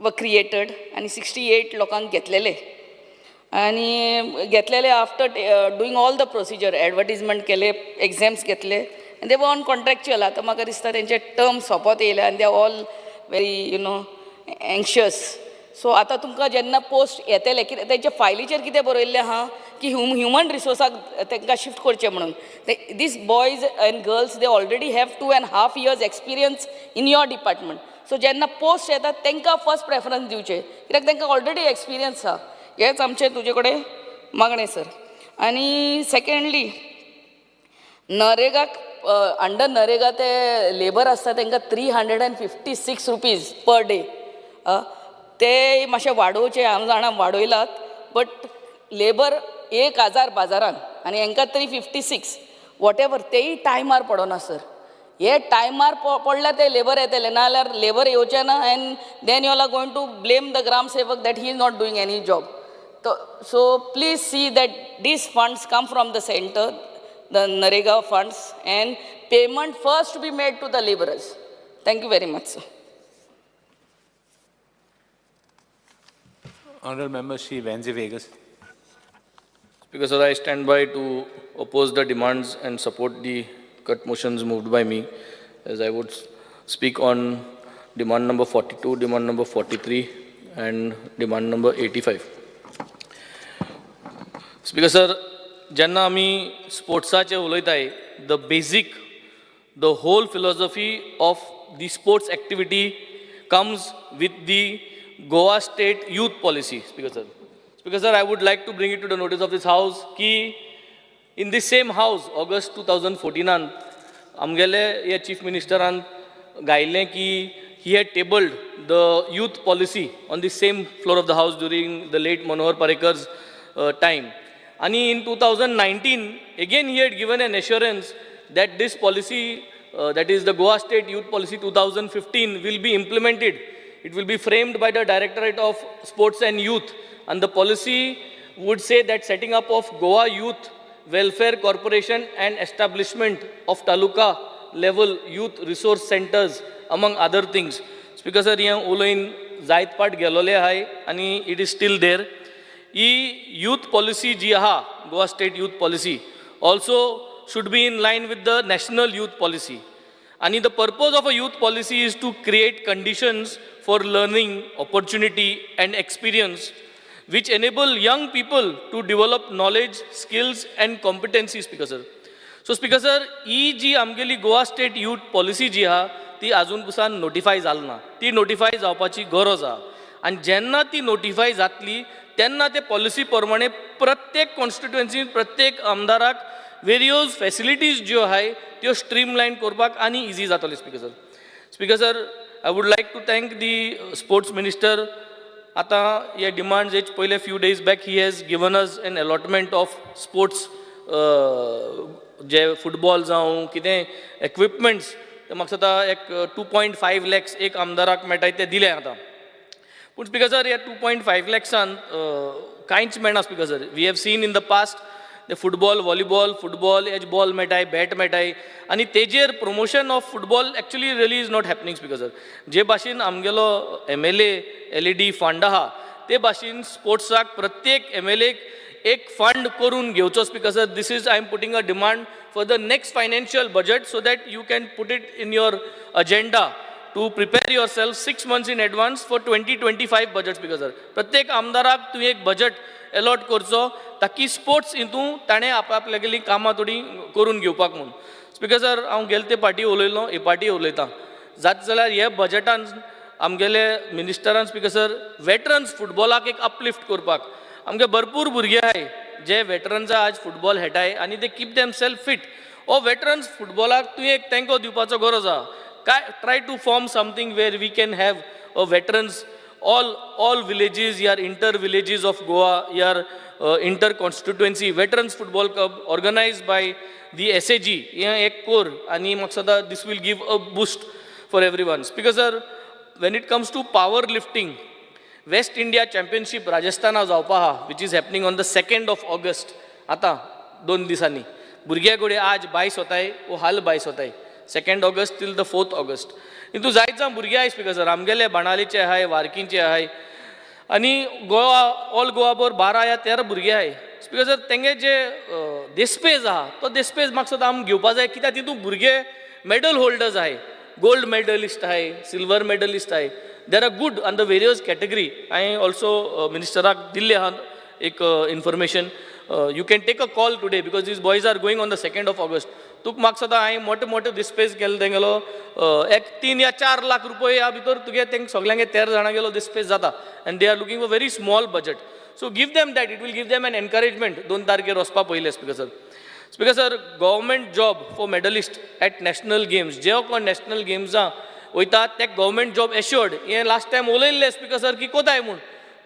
were created आनी 68 लोकांक घेतलेले आनी घेतलेले after doing all the procedure, advertisement केले, एग्झाम्स घेतले आनी ते ऑन कॉन्ट्रॅक्च्युअल. आतां म्हाका दिसता तेंचे टर्म सोंपत येयले आनी they all very anxious. So आतां तुमकां जेन्ना पोस्ट येतले, कितें तेंच्या फायलीचेर कितें बरयल्लें आहा की ह्युमन रिसोर्साक तांकां शिफ्ट करचें म्हणून. These boys and girls, they already have 2.5 years experience in your department. So जेन्ना पोस्ट येतात तांकां फर्स्ट प्रेफरन्स दिवचें, कित्याक तांकां ऑलरेडी एक्सपिरियन्स आहा. हेंच आमचें तुजे कडेन मागणें सर. आनी सेकेंडली, नरेगाक, अंडर नरेगा ते लेबर आसता तांकां ₹356 per day, ते मातशे वाडोवचे. हांव जाणा वाडयलात, बट लेबर 1000 बाजारान आनी हांकां 356, what ever, तेय टायमार पडना सर. हे टायमार पडल्यार ते लेबर येतले, नाजाल्यार लेबर येवचे ना and then you are going to blame the Gram Sevak that he is not doing any job. So please see that these funds come from the center, the NREGA funds, and payment first be made to the laborers. Thank you very much, sir. Honorable Member Shri Venzy Viegas. Speaker sir, I stand by to oppose the demands and support the cut motions moved by me, as I would speak on demand number 42, demand number 43, and demand number 85. Speaker sir, जेन्ना आमी स्पोर्ट्साचेर उलयताय, the basic, the whole philosophy of the sports activity comes with the Goa State Youth Policy. Speaker sir, Speaker sir, I would like to bring it to the notice of this house की in this same house, August 2014 आमगेले हे चीफ मिनिस्टरान गायलें की he had tabled the youth policy on the same floor of the house during the late Manohar Parrikar's time. And in 2019, again he had given an assurance that this policy, that is the Goa State Youth Policy 2015, will be implemented. It will be framed by the Directorate of Sports and Youth. And the policy would say that setting up of Goa Youth Welfare Corporation and establishment of Taluka level youth resource centers, among other things. Speaker sir, हें उलोवन जायत पाट गेलोले आहाय आनी it is still there. He youth policy जी आहा, Goa State Youth Policy, also should be in line with the National Youth Policy. आनी the purpose of a youth policy is to create conditions for learning, opportunity and experience which enable young people to develop knowledge, skills and competency, Speaker sir. So Speaker sir, ही जी आमगेली गोवा स्टेट यूथ पॉलिसी जी आहा ती आजून पसून नोटिफाय जाली ना. ती नोटिफाय जावपाची गरज आहा आनी जेन्ना ती नोटिफाय जातली तेन्ना ते पॉलिसी प्रमाणे प्रत्येक कॉन्स्टिट्युएन्सीन प्रत्येक आमदाराक वेरियस फॅसिलिटीज ज्यो आहाय त्यो स्ट्रीमलायन करपाक आनी इजी जातले, Speaker sir. Speaker sir, I would like to thank the sports minister. आतां हे डिमांड्स हेच पयले few days back he has given us an allotment of sports J football जावं कितें इक्विपमेंट्स, ते म्हाका दिसता एक 2.5 लॅक्स एक आमदाराक मेळटाय, ते दिले आतां. पूण स्पीकर सर, ह्या 2.5 लॅक्सान कांयच मेळना. Speaker sir, we have seen in the past ते football, volleyball, football has ball मेळटाय, बॅट मेळटाय आनी तेजेर promotion of football actually really is not happening. Speaker sir, जे भाशेन आमगेलो एमएलए एलईडी फंड आहा, ते भाशेन स्पोर्ट्साक प्रत्येक एमएलएक एक फंड करून घेवचो. Speaker sir, this is, I am putting a demand for the next financial budget so that you can put it in your agenda to prepare yourself 6 months in advance for 2025 budget. Speaker sir, प्रत्येक आमदाराक तुवें एक बजट अलॉट करचो ताकी स्पोर्ट्स हितून ताणें आपआपल्यागेलीं कामां थोडीं करून घेवपाक म्हूण. स्पीकर सर, हांव गेले ते पाटी उलयलो, हे पाटी उलयतां, जाता जाल्यार हे बजटान आमगेले मिनिस्टरान, स्पीकर सर, वेटरन्स फुटबॉलाक एक अपलिफ्ट करपाक. आमगे भरपूर भुरगे आहाय जे वेटरन्सा आज फुटबॉल खेळटाय आनी ते कीप देम सेल्फ फिट. हो वेटरन्स फुटबॉलाक तुवें एक तेंको दिवपाचो गरज आहा. काय try to form something where we can have a veterans all villages या inter villages of Goa या inter constituency veterans football cup organized by the SAG. हें एक कोर आनी म्हाका दिसता this will give a boost for everyone. Speaker sir, when it comes to power lifting, West India Championship राजस्थाना जावपा आहा, which is happening on the 2nd of August. आतां 2 दिसांनी भुरगे घोडये आज 22 वताय वो हाल 22 वताय, 2nd August till the 4th August. हितून जायत जाण भुरगे आहाय, स्पीकर सर, आमगेले बाणावलीचे आहाय, वार्कींचे आहाय आनी गोवा, ऑल गोवा भर 12 या 13 भुरगे आहाय. स्पीकर सर, तेंगे जे देस्पेज आहा तो देस्पेज म्हाका दिसता आमी घेवपा जाय, कित्याक तितून भुरगे मेडल होल्डर्स आहाय, गोल्ड मेडलिस्ट आहाय, सिल्वर मेडलिस्ट आहाय. There are good on the various category. हांवें ऑल्सो मिनिस्टराक दिल्लें आहा एक information. You can take a call today because these boys are going on the 2nd of August. तुका म्हाका दिसता हांवें मोठे मोठे दिस्पेज केले तेंगेलो एक 3 या 4 लाख रुपये ह्या भितर तुगे तेंक सगल्यांगे 13 जाणांगेलो दिस्पेज जाता and they are looking for very small budget. So give them that, it will give them an encouragement 2 तारखेर वचपा पयलें. Speaker sir, Speaker sir, government job for medalist at national games. जे कोण नॅशनल गेम्सां वयता ते गव्हर्मेंट जॉब एश्योर्ड, हें लास्ट टायम उलयल्लें स्पीकर सर की कोताय म्हूण.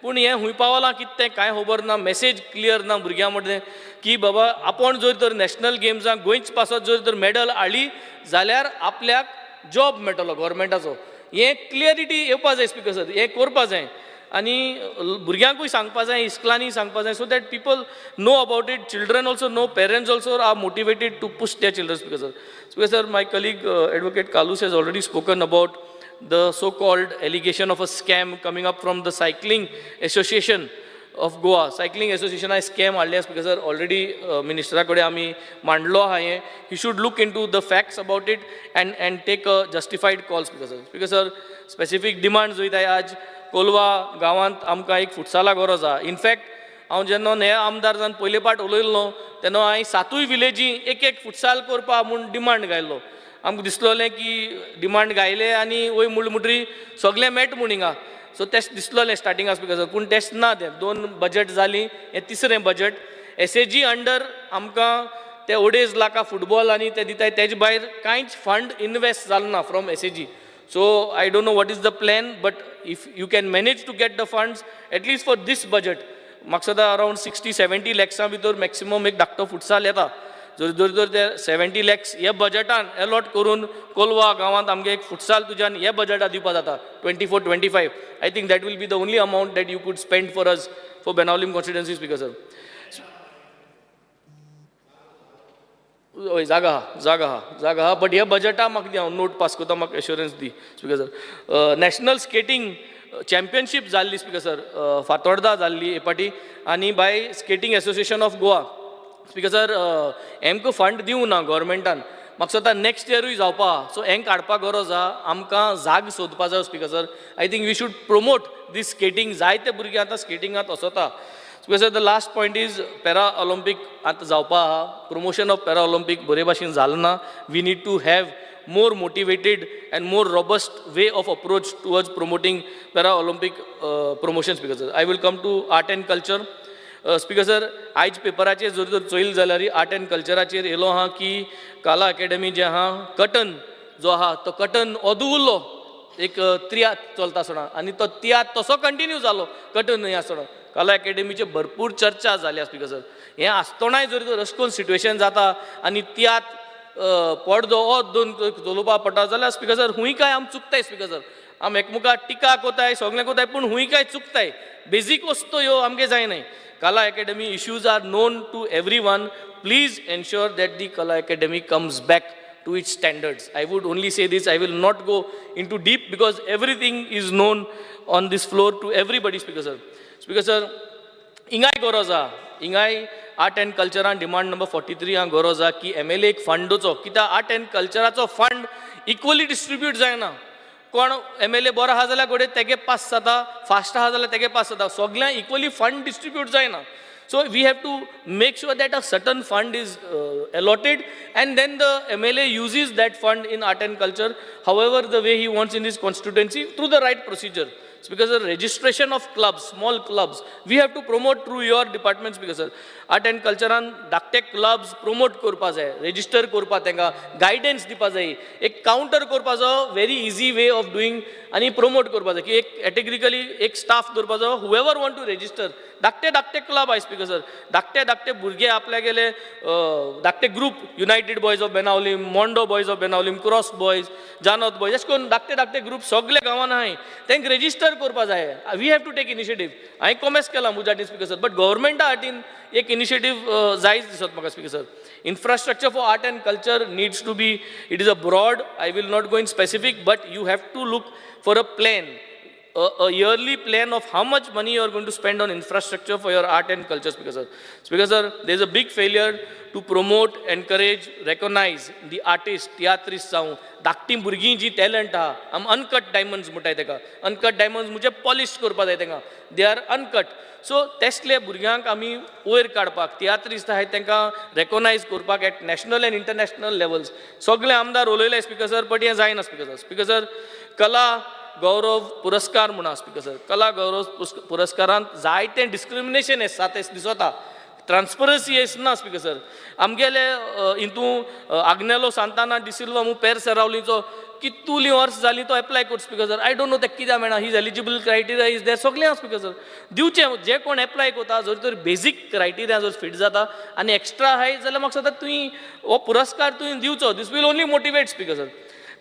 पूण हें खूंय पावलां कितें तें कांय खबर ना. मॅसेज क्लियर ना भुरग्यां मदें की बाबा आपूण जर तर नॅशनल गेम्सांक गोंयच पासत जर तर मॅडल हाडली जाल्यार आपल्याक जॉब मेळटलो गव्हर्मेंटाचो, हें क्लियरिटी येवपा जाय. स्पीकर सर, हें करपा जाय आनी भुरग्यांकूय सांगपा जाय, इस्कुलांनी सांगपा जाय, so that people know about it, children also know, parents also are motivated to push their children. Speaker sir, Speaker sir, my colleague Advocate Kalus has already spoken about the so called allegation of a scam coming up from the Cycling Association of Goa. Cycling Association scam हाडले. स्पीकर सर, ऑलरेडी मिनिस्टरा कडेन आमी मांडलो आहा हें. He should look into the facts about it and take a justified call. Speaker sir, Speaker sir, specific demand वयताय. आज कोलवा गांवांत आमकां एक फुटसाला गरज आहा. इनफॅक्ट हांव जेन्ना हे आमदार जावन पयले पाट उलयल्लो तेन्ना हांवें सातूय विलेजी एक एक फुटसाल करपा म्हूण डिमांड घायल्लो. आमकां दिसलोलें की डिमांड घायले आनी वयर म्हणले म्हणटरी सगळें मेट म्हूण हिंगा. सो तेश दिसलोलें स्टार्टिंगाक, स्पीकर सर, पूण तेश ना. तें दोन बजट जालीं, हें तिसरें बजट. एसएजी अंडर आमकां ते 2.5 लाखां फुटबॉल आनी ते दिताय, तेजे भायर कांयच फंड इनवेस्ट जालो ना from SAG. So I don't know what is the plan, but if you can manage to get the funds at least for this budget, म्हाका दिसता अरावंड 60-70 लॅक्सां भितर मॅक्सिमम एक धाकटो फुटसाल येता. जर जर जर ते 70 लॅक्स हे बजटान एलॉट करून कोलवा गांवांत आमगे एक फुटसाल तुज्यान हे बजटात दिवपा जाता, 24-25, I think that will be the only amount that you could spend for us, for Benaulim constituency. Speaker sir. हय, जागा आहा, जागा आहा, जागा आहा, बट ह्या बजटा म्हाका दी, हांव नोट पास करता, म्हाका एश्योरन्स दी. Speaker sir, national skating championship जाल्ली, स्पीकर सर, फातोर्डा जाल्ली हे पाटी आनी by Skating Association of Goa. Speaker sir, हेमकां फंड दिवं ना गव्हर्मेंटान. म्हाका दिसता नॅक्स्ट इयरूय जावपा. सो हें काडपाक गरज आहा, आमकां जाग सोदपा जाय. Speaker sir, I think we should promote this skating. जायते भुरगे आतां स्केटिंगांत वचता. Speaker sir, the last point is para Olympic आतां जावपा आहा. प्रमोशन ऑफ पॅरा ऑलिम्पीक बरे भाशेन जालें ना. We need to have more motivated and more robust way of approach towards promoting para Olympic promotion. Speaker sir, I will come to art and culture. Speaker sir, आयज पेपराचेर जर तर चोयल जाल्यार आर्ट एंड कल्चराचेर येयलो आहा की कला अकॅडमी जे आहा, कटन जो आहा तो कटन अदू उरलो. एक त्रियात्र चलता आसतना आनी तो तियात्र तसो कंटिन्यू जालो कटन न्हय आसतना कला अकॅडमीचे भरपूर चर्चा जाल्या. स्पीकर सर, हें आसतनाय जर तर अशें करून सिट्युएशन जाता आनी तियात्र पडदो ओ दोन चलोवपा पडटा जाल्यार, स्पीकर सर, हुंय काय आम चुकताय. स्पीकर सर, आम एकमुखार टिका कोताय, सगळें कोताय, पूण हुंय काय चुकताय. बेजीक वस्तू ह्यो आमगे जायनाय. Kala Academy issues are known to everyone. Please ensure that the Kala Academy comes back to its standards. I would only say this. I will not go into deep because everything is known on this floor to everybody, Speaker sir. Speaker sir, हिंगाय गरज आहा. हिंगाय आर्ट एंड कल्चरान डिमांड नंबर 43 हांगा गरज आहा की एमएलए एक फंड दिवचो, कित्याक आर्ट एंड कल्चराचो फंड इक्वली डिस्ट्रिब्यूट जायना. कोण एमएलए बरो आहा जाल्यार घडये तेगे पास जाता, फास्ट आहा जाल्यार तेगे पास जाता. सगळ्यांक इक्वली फंड डिस्ट्रिब्यूट जायना. So we have to make sure that a certain fund is allotted and then the MLA uses that fund in art and culture however the way he wants in his constituency through the right procedure. It's because the registration of clubs, small clubs, we have to promote through your departments, because sir, art and culture आन धाकटे क्लब्स promote करपा जाय, register करपा तांकां गायडन्स दिवपा जाय, एक कावंटर करपाचो, very easy way of doing आनी promote करपा जाय की एक कॅटेगरिकली एक स्टाफ दवरपाचो, whoever want to register. धाकटे धाकटे क्लब आहाय, स्पीकर सर, धाकटे धाकटे भुरगे आपल्यागेले धाकटे group, United boys of Benaulim, Mondo boys of Benaulim, cross boys, जानत बॉयज, अशें करून धाकटे धाकटे ग्रूप सगळे गांवान आहाय. तांकां रेजिस्टर करपा जाय. We have to take initiative. हांवें कॉमेस केला म्हज्या हातीन, स्पीकर सर, बट गव्हर्मेंटा हातीन एक इनिशिएटीव जायच दिसत म्हाका. Speaker sir, infrastructure for art and culture needs to be, it is a broad, I will not go in specific, but you have to look for a plan, a yearly plan of how much money you are going to spend on infrastructure for your art and culture, Speaker sir. Speaker sir, there is a big failure to promote, encourage, recognize the artists, tiatrists जावं, धाकटीं भुरगीं जी टॅलंट आहा. आम अनकट डायमंड्स म्हणटाय तेका. अनकट डायमंड्स म्हणजे पॉलिश करपा जाय तेंकां, they are uncut. So तेसले भुरग्यांक आमी वयर काडपाक, तियात्रिस्त आहाय तेंकां रेकोनायज करपाक at national and international levels. सगळे आमदार उलयले, स्पीकर सर, बट हें जायना, स्पीकर सर. स्पीकर सर, कला गौरव पुरस्कार म्हूण आहा. स्पीकर सर, कला गौरव पुरस्कारांत जायतें डिस्क्रिमिनेशन आसा तें दिसता, ट्रान्सपरन्सी ना. स्पीकर सर, आमगेले हितू आग्नेलो सांताना डिसिल्वा म्हूण पेर सेरावलीचो कितुलीं वर्सां जालीं तो एप्लाय करता. Speaker sir, I don't know ते कित्याक मेळना. His eligible criteria is there, सगळें आहा. स्पीकर सर, दिवचें जे कोण एप्लाय करता, जर तर बेजीक क्रायटेरिया जर फिट जाता आनी एक्स्ट्रा आहाय जाल्यार म्हाका दिसता तुवें हो पुरस्कार तुवें दिवचो. This will only motivate, Speaker sir.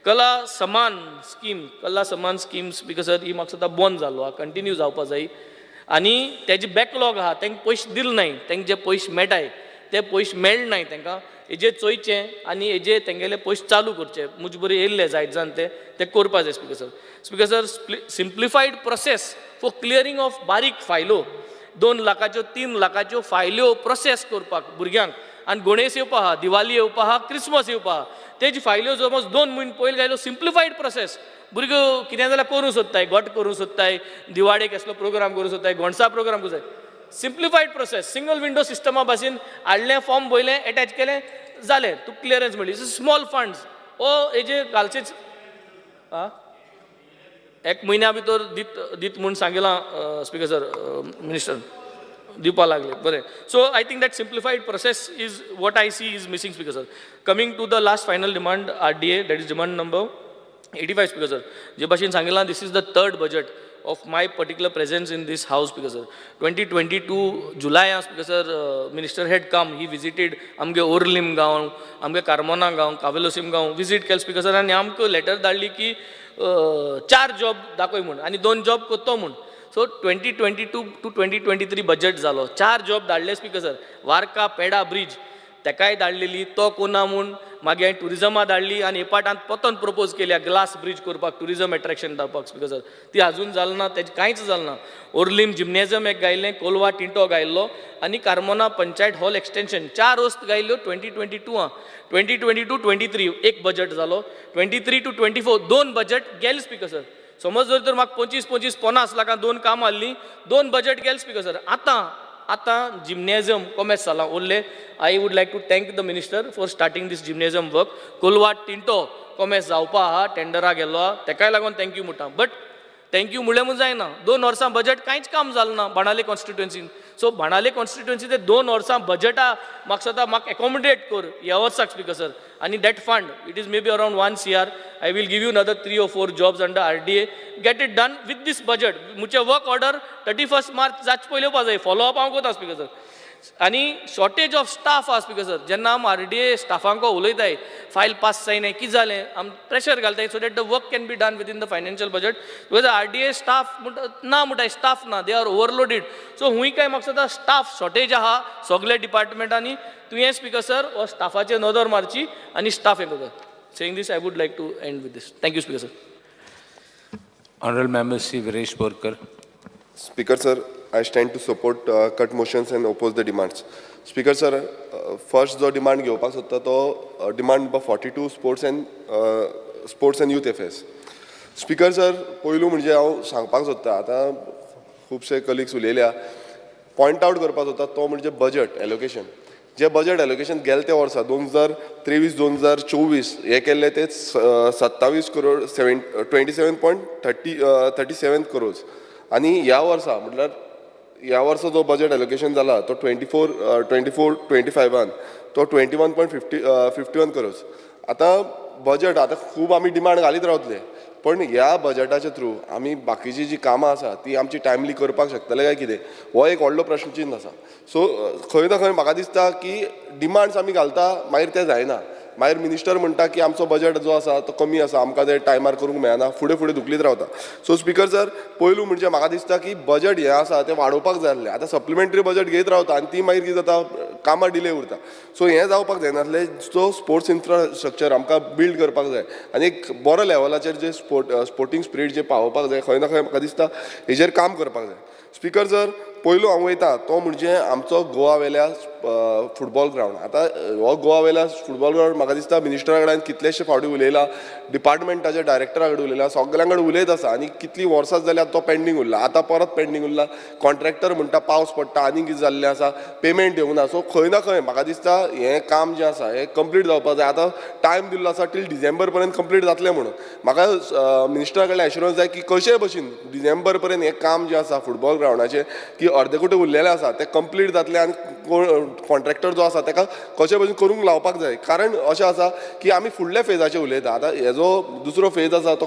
कला समान स्कीम, कला समान स्कीम, स्पीकर सर, ही म्हाका दिसता बंद जालो आहा, कंटिन्यू जावपा जाय आनी तेजे बॅकलॉग आहा. तांकां पयशे दिले नाय, तांकां जे पयशे मेळटाय ते पयशे मेळनाय तांकां. हेजेर चोयचें आनी हेजे तेंगेले पयशे चालू करचे. म्हजे बरें येयल्ले जायत जाण ते ते करपा जाय. Speaker sir, Speaker sir, simplified process for clearing of बारीक फायलो, 2 लाखाच्यो, 3 लाखाच्यो फायल्यो प्रोसेस करपाक भुरग्यांक. आनी गणेश येवपा आहा, दिवाली येवपा आहा, क्रिसमस येवपा आहा, तेजी फायल्यो समज 2 म्हयने पयलीं घायल्यो, सिम्प्लिफायड प्रोसेस. भुरगो कितें जाल्यार करूंक सोदताय, गोट करूंक सोदताय, दिवाळेक कसलो प्रोग्राम करूंक सोदताय, गोणसा प्रोग्राम करूंक सोदताय. सिम्प्लिफायड प्रोसेस, सिंगल विंडो सिस्टमा भाशेन हाडलें, फॉर्म भरलें, एटॅच केलें, जालें, तुका क्लियरन्स मेळ्ळी. स्मॉल फंड्स ओ हेजे घालचेच. आं, एक म्हयन्या भितर दीत दीत म्हूण सांगिलां, स्पीकर सर. मिनिस्टर दिवपा लागले, बरें. So I think that simplified process is what I see is missing, Speaker sir. Coming to the last final demand, RDA, that is demand number 85. Speaker sir, जे भाशेन सांगिलां, this is the third budget of my particular presence in this house, Speaker sir. 2022 July, Speaker sir, minister had come, he visited आमगे ओर्लीम गांव, आमगे कार्मोना गांव, कावेलोसीम गांव विजीट केले, स्पीकर सर. आनी आमकां लेटर धाडली की चार जॉब दाखय म्हूण आनी दोन जॉब करतो म्हूण. So 2022 to 2023 budget जालो, चार जॉब धाडले, स्पीकर सर. वार्का पेडा ब्रीज. तेकाय धाडलेली, तो कोना म्हूण मागीर हांवें ट्युरिजमा धाडली आनी एपाटांत पोतोन प्रपोज केल्या ग्लास ब्रीज करपाक, ट्युरिजम एट्रॅक्शन धाडपाक स्पीकर सर. ती आजून जाल ना, तेजें कांयच जालें ना. ओर्लीम जिमनेजम एक गायलें, कोलवा टिंटो गायल्लो आनी कार्मोना पंचायत हॉल एक्सटेंशन, चार वस्त गायल्ल्यो 2022. आं, 2022-23 एक बजट जालो, 23 to 24 दोन बजट गेले स्पीकर सर. समज जर तर म्हाका 25 25 50 लाखां दोन कामां आहलीं, दोन बजट गेले स्पीकर सर. आतां आतां जिमनेजम कोमेस जालां उरलें. I would like to thank the minister for starting this gymnasium work. Colva tinto कोमेस जावपा आहा, टेंडरा गेल्लो आहा, तेकाय लागून thank you म्हणटा. बट thank you म्हणलें म्हूण जायना, 2 वर्सां बजट कांयच काम जालें ना बाणावले कॉन्स्टिट्युएन्सीन. सो बाणावले कॉन्स्टिट्युएन्सी ते 2 वर्सां बजटा म्हाका दिसता म्हाका एकोमोडेट कर ह्या वर्साक स्पीकर सर. आनी that fund, it is maybe around 1 CR, I will give you another three or four jobs under RDA. Get it done with this budget. मुचे work order 31 March जाचे पयलीं येवपा जाय. फॉलो अप हांव करता स्पीकर सर. आनी शॉर्टेज ऑफ स्टाफ आहा स्पीकर सर. जेन्ना आम आरडीए स्टाफांको उलयताय, फायल पास जायना, कितें जालें, आम प्रेशर घालताय so that the work can be done within the financial budget, because RDA staff म्हणटा ना म्हणटाय, स्टाफ ना, they are overloaded. So हुंय काय म्हाका दिसता स्टाफ शॉर्टेज आहा सगल्या डिपार्टमेंटांनी. तुवें स्पीकर सर हो स्टाफाचेर नदर मारची आनी स्टाफ हें करता. Saying this, I would like to end with this. Thank you, Speaker sir. Honorable Member Sri Viresh Borkar. Speaker sir, I stand to support cut motions and oppose the demands. Speaker sir, first जो डिमांड घेवपाक सोदता तो demand number 42, sports and youth affairs. Speaker sir, पयलू म्हणजे हांव सांगपाक सोदता, आतां खुबशे कलिग्स उलयल्या, पॉयंट आउट करपाक सोदता तो म्हणजे बजट एलोकेशन. जे बजट एलोकेशन गेले त्या वर्सा 2023 2024 हे केल्ले ते 27 करोड, seven 27.30 37 crores. आनी ह्या वर्सा, म्हटल्यार ह्या वर्सा जो बजट एलोकेशन जाला तो 24 25न तो 21.50 51 crores. आतां बजट आतां खूब आमी डिमांड घालीत रावतले, पण ह्या बजटाच्या थ्रू आमी बाकीची जी कामां आसा ती आमची टायमली करपाक शकतले काय कितें, हो एक व्हडलो प्रश्नचिन्न आसा. सो खंय ना खंय म्हाका दिसता की डिमांड्स आमी घालता, मागीर ते जायना. मागीर मिनिस्टर म्हणटा की आमचो बजट जो आसा तो कमी आसा, आमकां ते टायमार करूंक मेळना, फुडें फुडें धुकलीत रावता. सो स्पीकर सर, पयलू म्हणजे म्हाका दिसता की बजट हें आसा तें वाडोवपाक जाय आसलें. आतां सप्लिमेंटरी बजट घेयत रावता आनी ती मागीर कितें जाता, कामां डिले उरता. सो हें जावपाक जायनासलें. सो स्पोर्ट्स इन्फ्रास्ट्रक्चर आमकां बिल्ड करपाक जाय आनी एक बरो लेवलाचेर जे स्पोर्टींग स्पिरीट जे पावोवपाक जाय, खंय ना खंय म्हाका दिसता हेजेर काम करपाक जाय. स्पीकर सर, पयलू हांव वयता तो म्हणजे आमचो गोवा वेल्या फुटबॉल ग्रावंड. आतां हो गोवा वेल्या फुटबॉल ग्रावंड म्हाका दिसता मिनिस्टरा कडेन कितलेशे फावटी उलयला, डिपार्टमेंटाच्या डायरेक्टरा कडेन उलयला, सगळ्यां कडेन उलयत आसा आनी कितलीं वर्सां जाल्यार तो पेंडींग उरला. आतां परत पेंडींग उरला. कॉन्ट्रॅक्टर म्हणटा पावस पडटा, आनी कितें जाल्लें आसा, पेमेंट येवंक ना. सो खंय ना खंय म्हाका दिसता हें काम जें आसा हें कंप्लीट जावपाक जाय. आतां टायम दिल्लो आसा टील डिसेंबर पर्यंत कंप्लीट जातलें म्हणून. म्हाका मिनिस्टरा कडल्यान एश्युरन्स जाय की कशेय भशेन डिसेंबर पर्यंत हें काम जें आसा फुटबॉल ग्रावंडाचें की अर्दकुटें उरलेलें आसा तें कंप्लीट जातलें आनी कोण कॉन्ट्रॅक्टर जो आसा ताका कशे भशेन करूंक लावपाक जाय. कारण अशें आसा की आमी फुडल्या फेजाचेर उलयता. आतां हेजो दुसरो फेज आसा तो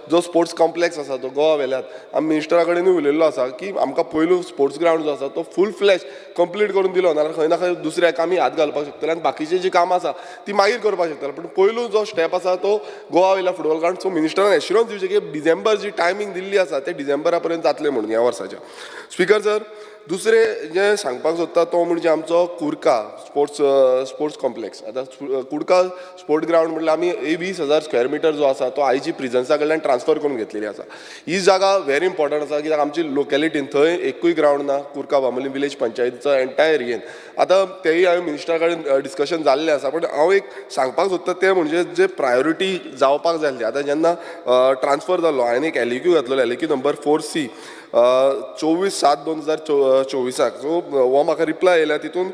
जो स्पोर्ट्स कॉम्प्लेक्स आसा तो गोवा वेल्यात आमी मिनिस्टरा कडेनूय उलयल्लो आसा की आमकां पयलू स्पोर्ट्स ग्रावंड जो आसा तो फूल फ्लॅज कंप्लीट करून दिलो नाल्यार खंय ना खंय दुसऱ्या हेका आमी हात घालपाक शकतले आनी बाकीची जी कामां आसा ती मागीर करपाक शकतले. पूण पयलू जो स्टेप आसा तो गोवा वयल्या फुटबॉल ग्रावंड. सो मिनिस्टरान एश्युरन्स दिवचें की डिसेंबर जी टायमींग दिल्ली आसा ते डिसेंबरा पर्यंत जातलें म्हणून ह्या वर्साच्या. स्पीकर सर, दुसरें जें सांगपाक सोदता तो म्हणजे आमचो कुडका स्पोर्ट्स स्पोर्ट्स कॉम्प्लेक्स. आतां कुडका स्पोर्ट ग्रावंड म्हटल्यार आमी 20,000 स्क्वेअर मिटर जो आसा तो आयजी प्रिजन्सा कडल्यान ट्रान्सफर करून घेतलेली आसा. ही जागा व्हेरी इम्पॉर्टंट आसा, कित्याक आमची लोकेलिटीन थंय एकूय ग्रावंड ना कुडका बांबोली विलेज पंचायतीचो एंटायर एरियेन. आतां तेय हांवें मिनिस्टरा कडेन डिस्कशन जाल्लें आसा, पण हांव एक सांगपाक सोदता तें म्हणजे जे प्रायोरिटी जावपाक जाय आसली. आतां जेन्ना ट्रान्सफर जाल्लो, हांवें एक एलएक्यू घातलेलो, एलएक्यू नंबर 4C, 24/7/2024. सो हो म्हाका रिप्लाय येयला तितून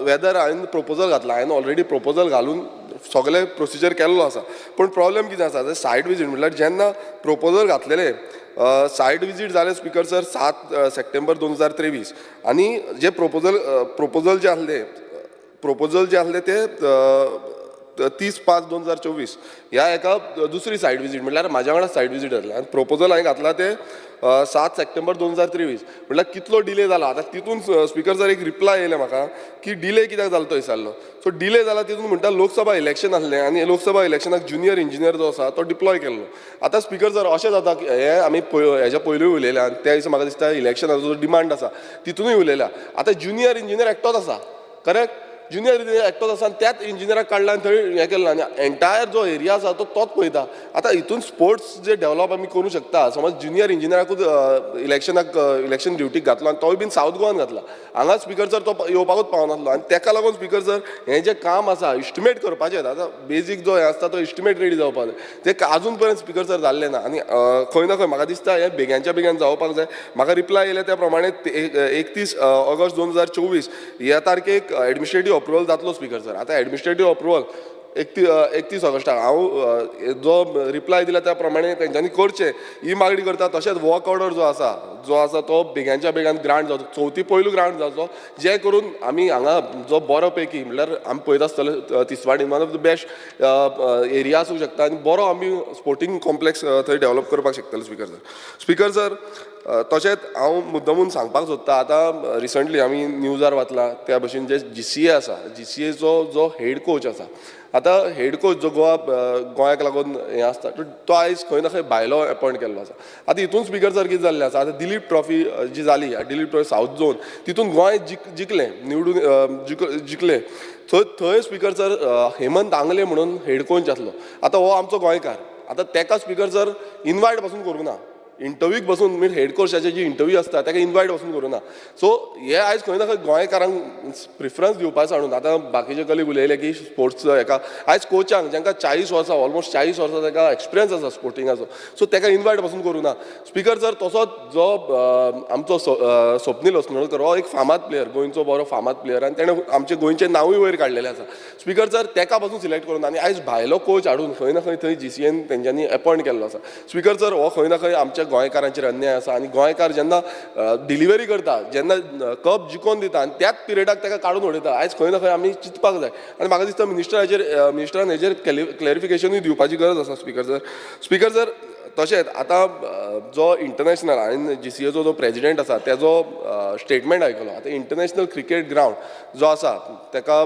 वेदर हांवें प्रपोजल घातला. हांवें ऑलरेडी प्रपोजल घालून सगळें प्रोसिजर केल्लो आसा, पूण प्रॉब्लेम कितें आसा, सायट विजीट म्हटल्यार जेन्ना प्रपोजल घातलेले, सायट विजीट जालें स्पीकर सर 7 सप्टेंबर 2023 आनी जे प्रपोजल जे आसले ते 30/5/2024 ह्या एका दुसरी सायट विजीट, म्हटल्यार म्हाज्या वांगडा सायट विजीट जालें आनी प्रपोजल हांवें घातला ते 7 सप्टेंबर 2023, म्हटल्यार कितलो डिले जाला. आतां तितून स्पीकर सर एक रिप्लाय येयलें म्हाका की डिले कित्याक जालो तो विचारलो. सो डिले जाला तितून म्हणटा लोकसभा इलेक्शन आसलें आनी लोकसभा इलेक्शनाक ज्युनियर इंजिनियर जो आसा तो डिप्लॉय केल्लो. आतां स्पीकर सर, अशें जाता की हें आमी हेज्या पयलूय उलयल्या आनी त्या दिसा म्हाका दिसता इलेक्शनाचो जो डिमांड आसा तितूनय उलयल्या. आतां ज्युनियर इंजिनियर एकटोच आसा, करेक्ट? ज्युनियर इंजिनियर एकटोच आसा आनी त्याच इंजिनियराक काडला आनी थंय हें केलां आनी एंटायर जो एरिया आसा तो तोच पळयता. आतां हितून स्पोर्ट्स जे डेवलप आमी करूं शकता, समज ज्युनियर इंजिनियराकूच इलेक्शनाक इलेक्शन ड्युटीक घातलो आनी तोय बीन सावथ गोवान घातला, हांगा स्पीकर सर तो येवपाकूच पावनासलो. आनी तेका लागून स्पीकर सर हें जें काम आसा इस्टिमेट करपाचें, आतां बेजीक जो हें आसता तो इस्टिमेट रेडी जावपाक जाय, तें आजून पर्यंत स्पीकर सर जाल्लें ना. आनी खंय ना खंय म्हाका दिसता हें बेग्यांच्या बेग्यान जावपाक जाय. म्हाका रिप्लाय येयल्या त्या प्रमाणे 31 ऑगस्ट 2024 ह्या तारखेक एडमिनिस्ट्रेटीव अप्रुवल जातलो स्पीकर सर. आतां एडमिनिस्ट्रेटीव अप्रुवल 31 ऑगस्टाक हांव जो रिप्लाय दिला त्या प्रमाणे तेंच्यांनी करचें ही मागणी करता. तशेंच वर्क ऑर्डर जो आसा तो बेग्यांच्या बेग्यान ग्रांट जावचो, चवथी पयलू ग्रांट जावचो, जे करून आमी हांगा जो बरो पैकी म्हणल्यार आमी पळयता आसतले तिसवाडीन one of the best area आसूंक शकता आनी बरो आमी स्पोर्टींग कॉम्प्लेक्स थंय डेवलप करपाक शकतले स्पीकर सर. स्पीकर सर तशेंच हांव मुद्दमून सांगपाक सोदता, आतां रिसंटली आमी न्यूजार वाचला त्या भशेन जे GCA आसा, GCAचो जो हेड कोच आसा, आतां हेड कोच जो गोवा गोंयाक लागून हें आसता तो आयज खंय ना खंय भायलो एपॉयंट केल्लो आसा. आतां हितून स्पीकर सर कितें जाल्लें आसा, आतां दिलीप ट्रॉफी जी जाली, दिलीप ट्रॉफी सावथ झोन, तितून गोंय जिखलें, निवडून जिखलें. थंय स्पीकर सर हेमंत आंगले म्हणून हेड कोच आसलो, आतां हो आमचो गोंयकार, आतां तेका स्पीकर सर इनवायट पासून करूंक ना, इंटरव्यूक बसून मीन हेड कोचाची जी इंटरव्यू आसता ताका इनवायट बसून करूं ना. सो हे आयज खंय ना खंय गोंयकारांक प्रिफरन्स दिवपाचो हाडून आतां बाकीचे कलीग उलयले की स्पोर्ट्स हेका आयज कोचांक जांकां 40 वर्सां ऑलमोस्ट 40 वर्सां ताका एक्सपिरियन्स आसा स्पोर्टिंगाचो, सो ताका इनवायट बसून करूं ना. स्पीकर सर तसोच जो आमचो स्वप्नील अस्नोडकर हो एक फामाद प्लेयर, गोंयचो बरो फामाद प्लेयर आनी तेणें आमचें गोंयचें नांवूय वयर काडलेलें आसा. स्पीकर सर ताका पासून सिलेक्ट करून आनी आयज भायलो कोच हाडून खंय ना खंय थंय GCAन तेंच्यांनी एपॉयंट केल्लो आसा. स्पीकर सर हो खंय ना खंय आमच्या गोंयकारांचेर अन्याय आसा आनी गोंयकार जेन्ना डिलिव्हरी करता, जेन्ना कप जिखोवन दिता आनी त्याच पिरियडाक ताका काडून उडयता, आयज खंय ना खंय आमी चिंतपाक जाय. आनी म्हाका दिसता मिनिस्टरान हेजेर क्लॅरिफिकेशनूय दिवपाची गरज आसा स्पीकर सर. स्पीकर सर तशेंच आतां जो इंटरनॅशनल हांवें GCAचो जो प्रेजिडेंट आसा तेजो स्टेटमेंट आयकलो. आतां इंटरनॅशनल क्रिकेट ग्रावंड जो आसा ताका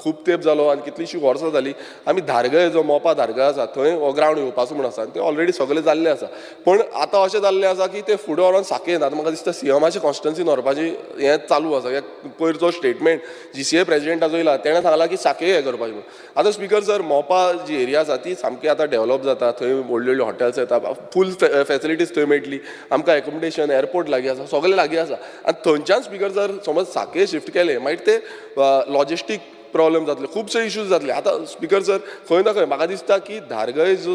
खूब तेंप जालो आनी कितलींशीं वर्सां जालीं आमी धारगळे जो मोपा धारगळे आसा थंय हो ग्रावंड येवपाचो म्हूण आसा आनी ते ऑलरेडी सगळें जाल्लें आसा. पूण आतां अशें जाल्लें आसा की ते फुडें व्हरोन साकेन आतां म्हाका दिसता CMआचे कॉन्स्टिट्युएन्सीन व्हरपाची हें चालू आसा. पयर जो स्टेटमेंट GCA प्रेजिडेंटाचो येयला तेणें सांगलां की साके हें करपाचें म्हूण. आतां स्पीकर सर मोपा जी एरिया आसा ती सामकी आतां डेवलप जाता, थंय व्हडल्यो व्हडल्यो हॉटेल्स येता, फूल फॅसिलिटीज थंय मेळटली आमकां, एकोमोडेशन एअरपोर्ट लागीं आसा, सगळें लागीं आसा. आनी थंयच्यान स्पीकर सर समज साके शिफ्ट केलें मागीर ते लॉजिस्टीक प्रॉब्लेम जातले, खुबशे इश्यूज जातले. आतां स्पीकर सर खंय ना खंय म्हाका दिसता की धारगळे जो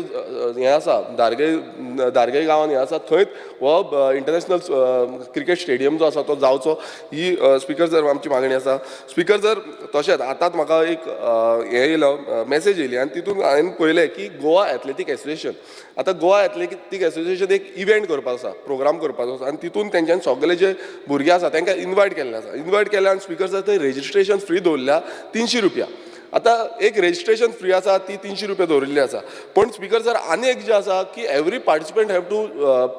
हें आसा, धारगळे गांवान हें आसा थंयच हो इंटरनॅशनल क्रिकेट स्टेडियम जो आसा तो जावचो, ही स्पीकर सर आमची मागणी आसा. स्पीकर सर तशेंच आतांच म्हाका एक हें येयलो मॅसेज येयली आनी तितून हांवें पळयलें की गोवा एथलेटीक एसोसिएशन, आतां गोवा एथलेटीक एसोसिएशन एक इव्हेंट करपाचो आसा, प्रोग्राम करपाचो आसा आनी तितून तेंच्यांनी सगळे जे भुरगे आसा तांकां इनवायट केल्ले आसा. इनवायट केले आनी स्पीकर सर थंय रेजिस्ट्रेशन फ्री दवरल्या 300 रुपया. आतां एक रेजिस्ट्रेशन फ्री आसा ती 300 रुपया दवरिल्ली आसा, पूण स्पीकर सर आनी एक जें आसा की every participant have to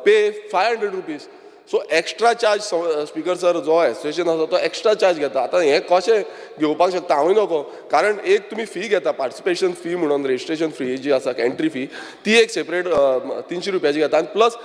pay 500 rupees. So extra charge speaker sir जो एसोसिएशन आसा तो एक्स्ट्रा चार्ज घेता. आतां हें कशें घेवपाक शकता हांवूय नको, कारण एक तुमी फी घेता पार्टिसिपेशन फी म्हणून, रेजिस्ट्रेशन फी जी आसा एंट्री फी ती एक सेपरेट 300 रुपयाची घेता आनी प्लस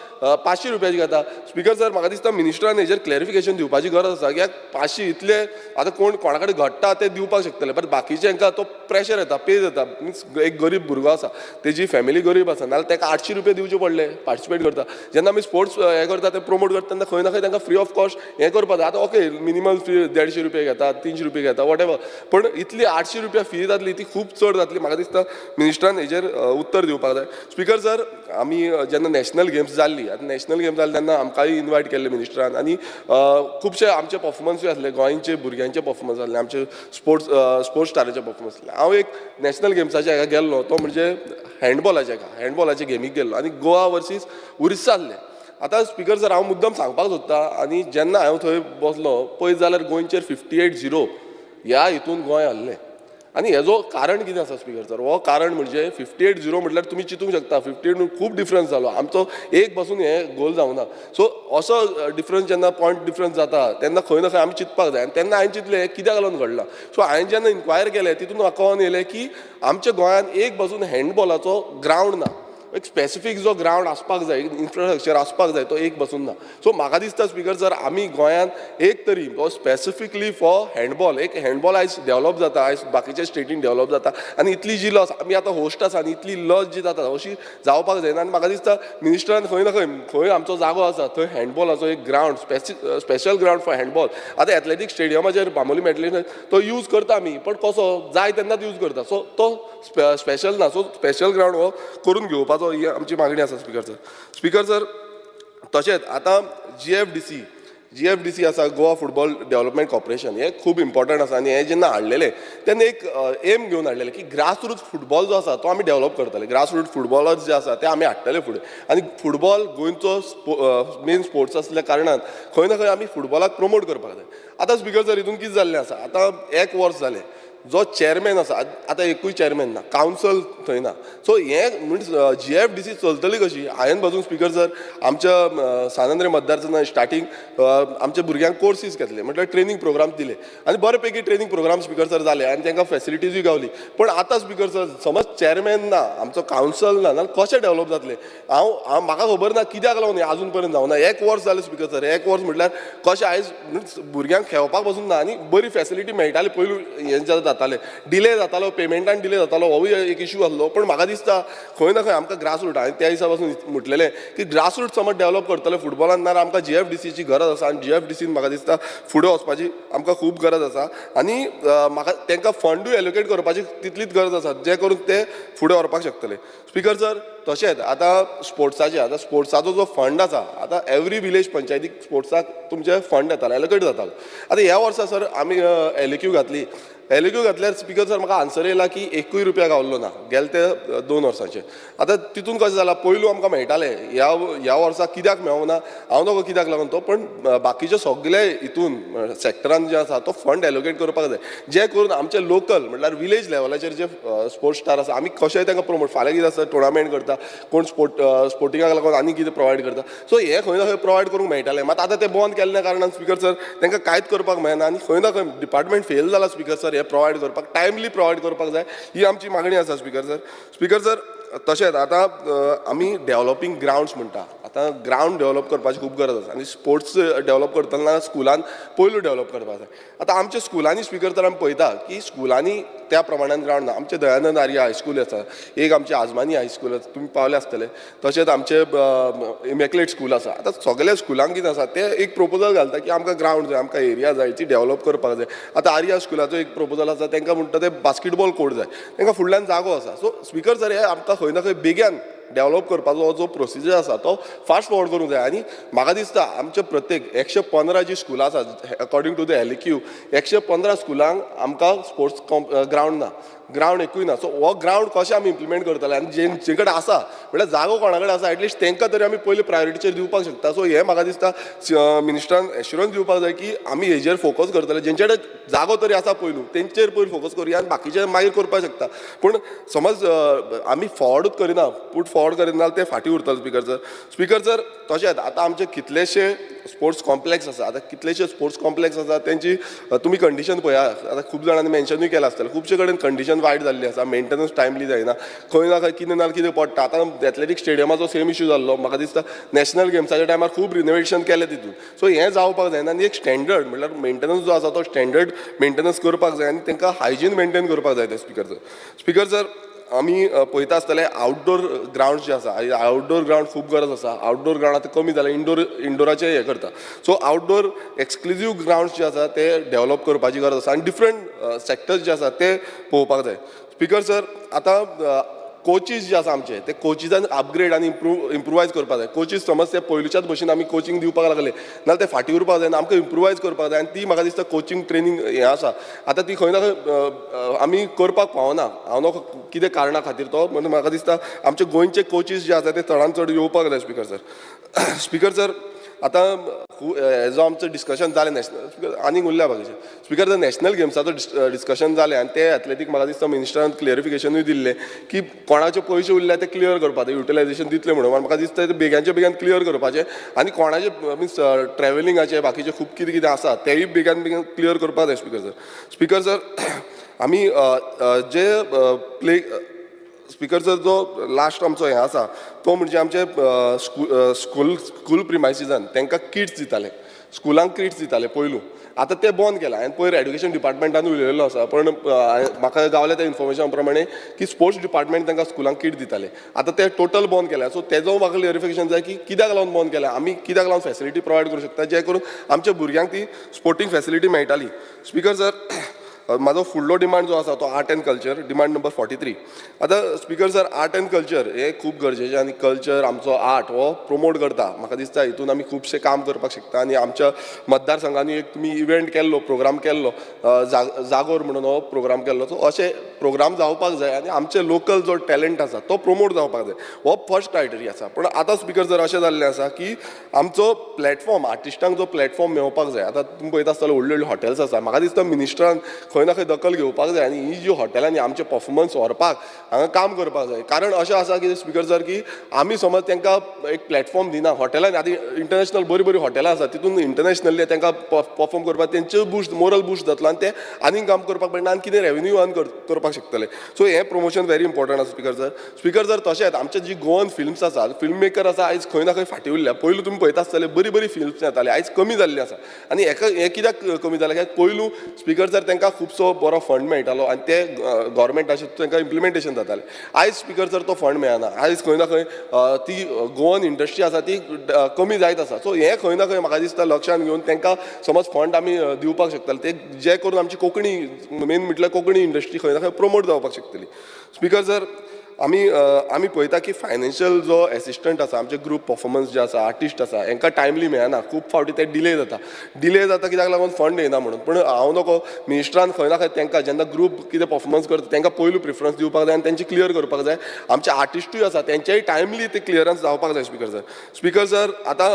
500 रुपयाची घेता. स्पीकर सर म्हाका दिसता मिनिस्टरान हेजेर क्लॅरिफिकेशन दिवपाची गरज आसा कित्याक 500 इतले आतां कोण कोणा कडेन घडटा ते दिवपाक शकतले, बट बाकीचे हांकां तो प्रेशर येता, पेज येता. मिन्स एक गरीब भुरगो आसा, तेजी फॅमिली गरीब आसा, नाजाल्यार ताका 800 रुपया दिवचे पडले पार्टिसिपेट करता. जेन्ना आमी स्पोर्ट्स हें करता ते प्रमोट करता तेन्ना खंय ना खंय तांकां फ्री ऑफ कॉस्ट हें करपाक जाय. आतां ओके मिनिमम फी 150 रुपया घेता, 300 रुपया घेता, what ever, पूण इतली 800 रुपया फी जातली ती खूब चड जातली. म्हाका दिसता मिनिस्टरान हेजेर उत्तर दिवपाक जाय. स्पीकर सर आमी जेन्ना नॅशनल गेम्स जाल्ली, आतां नॅशनल गेम्स जाली तेन्ना आमकांय इनवायट केल्ले मिनिस्टरान आनी खुबशे आमचे पर्फॉर्मन्सूय आसले, गोंयचे भुरग्यांचे पर्फॉर्मन्स आसले, आमचे स्पोर्ट्स स्टाराचे पर्फॉर्मन्स आसले. हांव एक नॅशनल गेम्साच्या हेका गेल्लो तो म्हणजे हँडबॉलाच्या हेका, हँडबॉलाच्या गेमीक गेल्लो आनी गोवा वर्सीस उरिस्सा आसलें. आतां स्पीकर सर हांव मुद्दम सांगपाक सोदता आनी जेन्ना हांव थंय बसलो पळयत जाल्यार गोंयचेर 58-0 ह्या हितून गोंय हरलें. आनी हेजो कारण कितें आसा स्पीकर सर, हो कारण म्हणजे 58-0 म्हटल्यार तुमी चिंतूंक शकता 58 खूब डिफरन्स जालो, आमचो एक बसून हें गोल जावना. सो असो डिफरन्स जेन्ना पॉयंट डिफरन्स जाता तेन्ना खंय ना खंय आमी चिंतपाक जाय आनी तेन्ना हांवें चिंतलें हें कित्याक लागून घडलां. सो हांवें जेन्ना इन्क्वायर केलें तितून म्हाका कळोन येयलें की आमच्या गोंयांत एक बसून हँडबॉलाचो ग्रावंड ना, एक स्पेसिफीक जो ग्रावंड आसपाक जाय, इन्फ्रास्ट्रक्चर आसपाक जाय, तो एक बसून ना. सो म्हाका दिसता स्पीकर सर, आमी गोंयांत एक तरी स्पेसिफिकली फॉर हँडबॉल, एक हँडबॉल आयज डेव्हलप जाता, आयज बाकीच्या स्टेटीन डेव्हलप जाता आनी इतली जी लॉस आमी आतां होस्ट आसा आनी इतली लॉस जी जाता अशी जावपाक जायना. आनी म्हाका दिसता मिनिस्टरान खंय ना खंय खंय आमचो जागो आसा थंय हँडबॉलाचो एक ground, special ground for handball. आतां एथलेटीक स्टेडियमाचेर बांबोली मेटली तो यूज करता आमी, पण कसो जाय तेन्नाच यूज करता, सो तो स्पेशल ना. सो स्पेशल ग्रावंड हो करून घेवपाचो ही आमची मागणी आसा स्पीकर सर. स्पीकर सर, तशेंच आतां GFDC आसा, गोवा फुटबॉल डेव्हलपमेंट कॉर्पोरेशन, हें खूब इम्पॉर्टंट आसा. आनी हें जेन्ना हाडलेलें तेन्ना एक एम घेवन हाडलेलें की ग्रासरूट फुटबॉल जो आसा तो आमी डेव्हलप करतले, ग्रासरूट फुटबॉलर्स जे आसा ते आमी हाडटले फुडें. आनी फुटबॉल गोंयचो मेन स्पोर्ट्स आसल्या कारणान खंय ना खंय आमी फुटबॉलाक प्रमोट करपाक जाय. आतां स्पीकर सर, हितून कितें जाल्लें आसा, आतां एक वर्स जालें जो चेअरमॅन आसा, आतां एकूय चेअरमॅन ना, कावन्सल थंय ना. सो हें मिन्स GFDC चलतली कशी? हांवें पासून स्पीकर सर आमच्या सान आंद्रे मतदारसंघात स्टार्टींग आमच्या भुरग्यांक कोर्सीस घेतले, म्हटल्यार ट्रेनींग प्रोग्राम दिले आनी बरे पैकी ट्रेनींग प्रोग्राम स्पीकर सर जाले आनी तांकां फेसिलिटीजूय गावली. पण आतां स्पीकर सर समज चेअरमॅन ना, आमचो कावन्सल ना, जाल्यार कशें डेव्हलप जातलें? हांव म्हाका खबर ना कित्याक लागून हें आजून पर्यंत जावना. एक वर्स जालें स्पीकर सर, एक वर्स म्हटल्यार कशें आयज भुरग्यांक खेळपाक पसून ना आनी बरी फेसिलिटी मेळटाली पयलू, हें जातालें, डिले जातालो, पेमेंटान डिले जातालो, होवूय एक इशू आसलो. पण म्हाका दिसता खंय ना खंय आमकां ग्रासरूट, हांवें त्या दिसा पासून म्हटलेलें की ग्रासरूट समज डेव्हलप करतले फुटबॉलान ना आमकां GFDCची गरज आसा. आनी GFDCन म्हाका दिसता फुडें वचपाची आमकां खूब गरज आसा आनी म्हाका तांकां फंडूय एलोकेट करपाची तितलीच गरज आसा, जे करून ते फुडें व्हरपाक शकतले. स्पीकर सर, तशेंच आतां स्पोर्ट्साचे, आतां स्पोर्ट्साचो जो फंड आसा, आतां एवरी विलेज पंचायतीक स्पोर्ट्साक तुमचे फंड येताले, एलोकेट जातालो. आतां ह्या वर्सा सर आमी LAQ घातली, LAQ घातल्यार स्पीकर सर म्हाका आन्सर येयला की एकूय रुपया गावल्लो ना गेले ते 2 वर्सांचे. आतां तितून कशें जालां, पयलू आमकां मेळटाले, ह्या वर्सा कित्याक मेळोना हांव नको कित्याक लागून तो, पण बाकीचे सगळे हितून सेक्टरान जे आसा तो फंड एलोकेट करपाक जाय, जे करून आमचे लोकल म्हटल्यार विलेज लेवलाचेर जे स्पोर्ट्स स्टार आसा आमी कशेंय तांकां प्रमोट. फाल्यां कितें आसता, टुर्नामेंट करता कोण, स्पोर्टिंगाक लागून आनी कितें प्रोवायड करता, सो हें खंय ना खंय प्रोवायड करूंक मेळटालें. मात आतां तें बंद केल्ल्या कारणान स्पीकर सर तांकां कांयच करपाक मेळना आनी खंय ना खंय डिपार्टमेंट फेल जाला स्पीकर सर हे प्रोवायड करपाक, टायमली प्रोवायड करपाक जाय ही आमची मागणी आसा स्पीकर सर. स्पीकर सर, तशेंच आतां आमी डेव्हलपींग ग्रावंड्स म्हणटा, आतां ग्रावंड डेव्हलप करपाची खूब गरज आसा आनी स्पोर्ट्स डेव्हलप करतना स्कुलान पयलू डेव्हलप करपाक जाय. आतां आमच्या स्कुलांनी स्पीकर तर आमी पळयता की स्कुलांनी त्या प्रमाणान ग्रावंड ना. आमचें दयानंद आर्या हायस्कूल आसा, एक आमचें आजमानी हायस्कूल आसा, तुमी पावले आसतले, तशेंच आमचें इमॅक्युलेट स्कूल आसा. आतां सगल्या स्कुलांक कितें आसा ते एक प्रोपोजल घालता की आमकां ग्रावंड जाय, आमकां एरिया जाय, ती डेव्हलप करपाक जाय. आतां आर्या स्कुलाचो एक प्रोपोजल आसा, तांकां म्हणटा ते बास्केटबॉल कोर्ट जाय, तांकां फुडल्यान जागो आसा. सो स्पीकर सर, हे आमकां खंय ना खंय बेग्यान डेव्हलप करपाचो जो प्रोसिजर आसा तो फास्ट फॉरवर्ड करूंक जाय. आनी म्हाका दिसता आमचे प्रत्येक 115 जी स्कुलां आसा अकॉर्डिंग टू the LAQ, 115 स्कुलांक आमकां स्पोर्ट्स ग्रावंड ना, ग्रावंड एकूय ना. सो हो ग्रावंड कशें आमी इम्प्लिमेंट करतले आनी जेंचे कडेन आसा म्हळ्यार जागो कोणा कडेन आसा एटलिस्ट तांकां तरी आमी पयली प्रायोरिटीचेर दिवपाक शकता. सो हें म्हाका दिसता मिनिस्टरान एश्युरन्स दिवपाक जाय की आमी हेजेर फोकस करतले, जेंचे कडेन जागो तरी आसा पयलू तेंचेर पयलू फोकस करुया आनी बाकीचे मागीर करपाक शकता. पूण समज आमी फॉवर्डूच करिना, पूट फॉवर्ड करिना जाल्यार ते फाटीं उरतले स्पीकर सर. स्पीकर सर, तशेंच आतां आमचे कितलेशे स्पोर्ट्स कॉम्प्लेक्स आसा, आतां कितलेशे स्पोर्ट्स कॉम्प्लेक्स आसा तेंची तुमी कंडिशन पळया, आतां खूब जाणांनी मेन्शनूय केलां आसतलें, खुबशे कडेन कंडिशन वायट जाल्ली आसा, मेंटेनन्स टायमली जायना, खंय ना खंय कितें ना कितें पडटा. आतां एथलेटीक स्टेडियमाचो सेम इशू जाल्लो, म्हाका दिसता नॅशनल गेम्साच्या टायमार खूब रिनोवेशन केलें तितून. सो हें जावपाक जायना आनी एक स्टँडर्ड म्हळ्यार मेंटेनन्स जो आसा तो स्टँडर्ड मेंटेनन्स करपाक जाय आनी तांकां हायजीन मेंटेन करपाक जाय ते स्पीकर सर. स्पीकर सर, आमी पळयता आसतले आउटडोर ग्रावंड जे आसा, आउटडोर ग्रावंड खूब गरज आसा. आउटडोर ग्रावंड आतां कमी जालें, इंडोराचें हें करता. सो आउटडोर एक्सक्लुजीव ग्रावंड जे आसा ते डेव्हलप करपाची गरज आसा आनी डिफरंट सेक्टर्स जे आसा ते पळोवपाक जाय. स्पीकर सर, आतां कोचीस जे आसा आमचे ते कोचिजान अपग्रेड आनी इम्प्रुवायज करपाक जाय. कोचीस समज ते पयलूच्याच भशेन आमी कोचिंग दिवपाक लागले नाल्यार ते फाटीं उरपाक जायना, आमकां इम्प्रुवायज करपाक जाय. आनी ती म्हाका दिसता कोचिंग ट्रेनींग हें आसा आतां ती खंय ना खंय आमी करपाक पावना, हांव नको कितें कारणा खातीर तो, म्हणून म्हाका दिसता आमचे गोंयचे कोचीस जे आसा ते चडान चड येवपाक जाय स्पीकर सर. स्पीकर सर, आतां हेजो आमचो डिस्कशन जालें नॅशनल, आनीक उरल्या बाकीचे. स्पीकर सर, नॅशनल गेम्साचो डिस्कशन जालें आनी ते एथलेटीक म्हाका दिसता मिनिस्टरान क्लियरिफिकेशनूय दिल्लें की कोणाचे पयशे उरल्या ते क्लियर करपाक, युटिलायझेशन दितले म्हणून. म्हाका दिसता ते बेग्यांचे बेग्यान क्लियर करपाचें आनी कोणाचे मिन्स ट्रॅव्हलिंगाचे बाकीचे खूब कितें कितें आसा तेय बेग्यान बेगीन क्लियर करपाक जाय स्पीकर सर. स्पीकर सर, आमी जे प्ले स्पीकर सर, जो लास्ट आमचो हें आसा तो म्हणजे आमचे स्कूल प्रिमायसिसान तांकां किट्स दिताले, स्कुलांक किट्स दिताले पयलू. आतां ते बंद केला. हांवें पयर एड्युकेशन डिपार्टमेंटान उलयलेलो आसा, पण म्हाका गावल्या त्या इन्फॉर्मेशन प्रमाणे की स्पोर्ट्स डिपार्टमेंट तांकां स्कुलांक किट दिताले, आतां ते टोटल बंद केल्या. सो तेजो म्हाका क्लियरिफिकेशन जाय की कित्याक लागून बंद केल्या, आमी कित्याक लागून फॅसिलिटी प्रोवायड करूं शकता जे करून आमच्या भुरग्यांक ती स्पोर्टींग फॅसिलिटी मेळटाली. स्पीकर सर, म्हाजो फुडलो डिमांड जो आसा तो art and culture, demand number 43. आतां speaker sir, art and culture हें खूब गरजेचें आनी कल्चर आमचो आर्ट हो प्रमोट करता. म्हाका दिसता हितून आमी खुबशें काम करपाक शकता आनी आमच्या मतदारसंघांनी एक तुमी इव्हेंट केल्लो, प्रोग्राम केल्लो, जागोर म्हणून हो प्रोग्राम केल्लो. सो अशे प्रोग्राम जावपाक जाय आनी आमचे लोकल जो टॅलंट आसा तो प्रमोट जावपाक जाय, हो फर्स्ट क्रायटेरिया आसा. पूण आतां स्पीकर सर, अशें जाल्लें आसा की आमचो प्लॅटफॉर्म, आर्टिस्टांक जो प्लॅटफॉर्म मेळोवपाक जाय. आतां तुमी पळयता आसतले, व्हडले व्हडले हॉटेल्स आसा. म्हाका दिसता मिनिस्टरान खंय ना खंय दखल घेवपाक जाय आनी ही जी हॉटेलांनी आमचे पर्फॉर्मन्स व्हरपाक हांगा काम करपाक जाय. कारण अशें आसा की स्पीकर सर, की आमी समज तांकां एक प्लॅटफॉर्म दिना हॉटेलांनी, आतां इंटरनॅशनल बरीं बरीं हॉटेलां आसा, तितून इंटरनॅशनली तांकां पर्फॉर्म करपाक तेंच्यो बूस्ट, मोरल बूस्ट जातलो आनी ते आनीक काम करपाक मेळटा आनी कितें रेवेन्यू अर्न करपाक शकतले. सो हें प्रमोशन व्हेरी इम्पॉर्टंट आसा स्पीकर सर. स्पीकर सर, तशेंच आमचे जी गोवन फिल्म्स आसा, फिल्म मेकर आसा, आयज खंय ना खंय फाटीं उरल्या. पयलू तुमी पळयता आसतले, बरीं बरीं फिल्म्स येताली, आयज कमी जाल्ली आसा. आनी हेका हें कित्याक कमी जालें? कित्याक पयलू स्पीकर सर तांकां खुबसो बरो फंड मेळटालो आनी ते गव्हर्मेंटाचे तांकां इम्प्लिमेंटेशन जातालें. आयज स्पीकर सर, तो फंड मेळना. आयज खंय ना खंय ती गोवन इंडस्ट्री आसा ती कमी जायत आसा. सो हें खंय ना खंय म्हाका दिसता लक्षान घेवन तांकां समज फंड आमी दिवपाक शकतले, ते जे करून आमची कोंकणी, मेन म्हटल्यार कोंकणी इंडस्ट्री खंय ना खंय प्रमोट जावपाक शकतली. स्पीकर सर, आमी पळयता की फायनान्शियल जो एसिस्टंट आसा, आमचे ग्रूप पर्फॉर्मन्स जे आसा, आर्टिस्ट आसा, हांकां टायमली मेळना. खूब फावटी ते डिले जाता. डिले जाता कित्याक लागून? फंड येना म्हणून. पूण हांव नको मिनिस्टरान खंय ना खंय तांकां जेन्ना ग्रूप कितें पर्फॉर्मन्स करता तांकां पयलू प्रिफरन्स दिवपाक जाय आनी तेंचे क्लियर करपाक जाय. आमचे आर्टिस्टूय आसा, तेंचेय टायमली ते क्लियरन्स जावपाक जाय स्पीकर सर. स्पीकर सर, आतां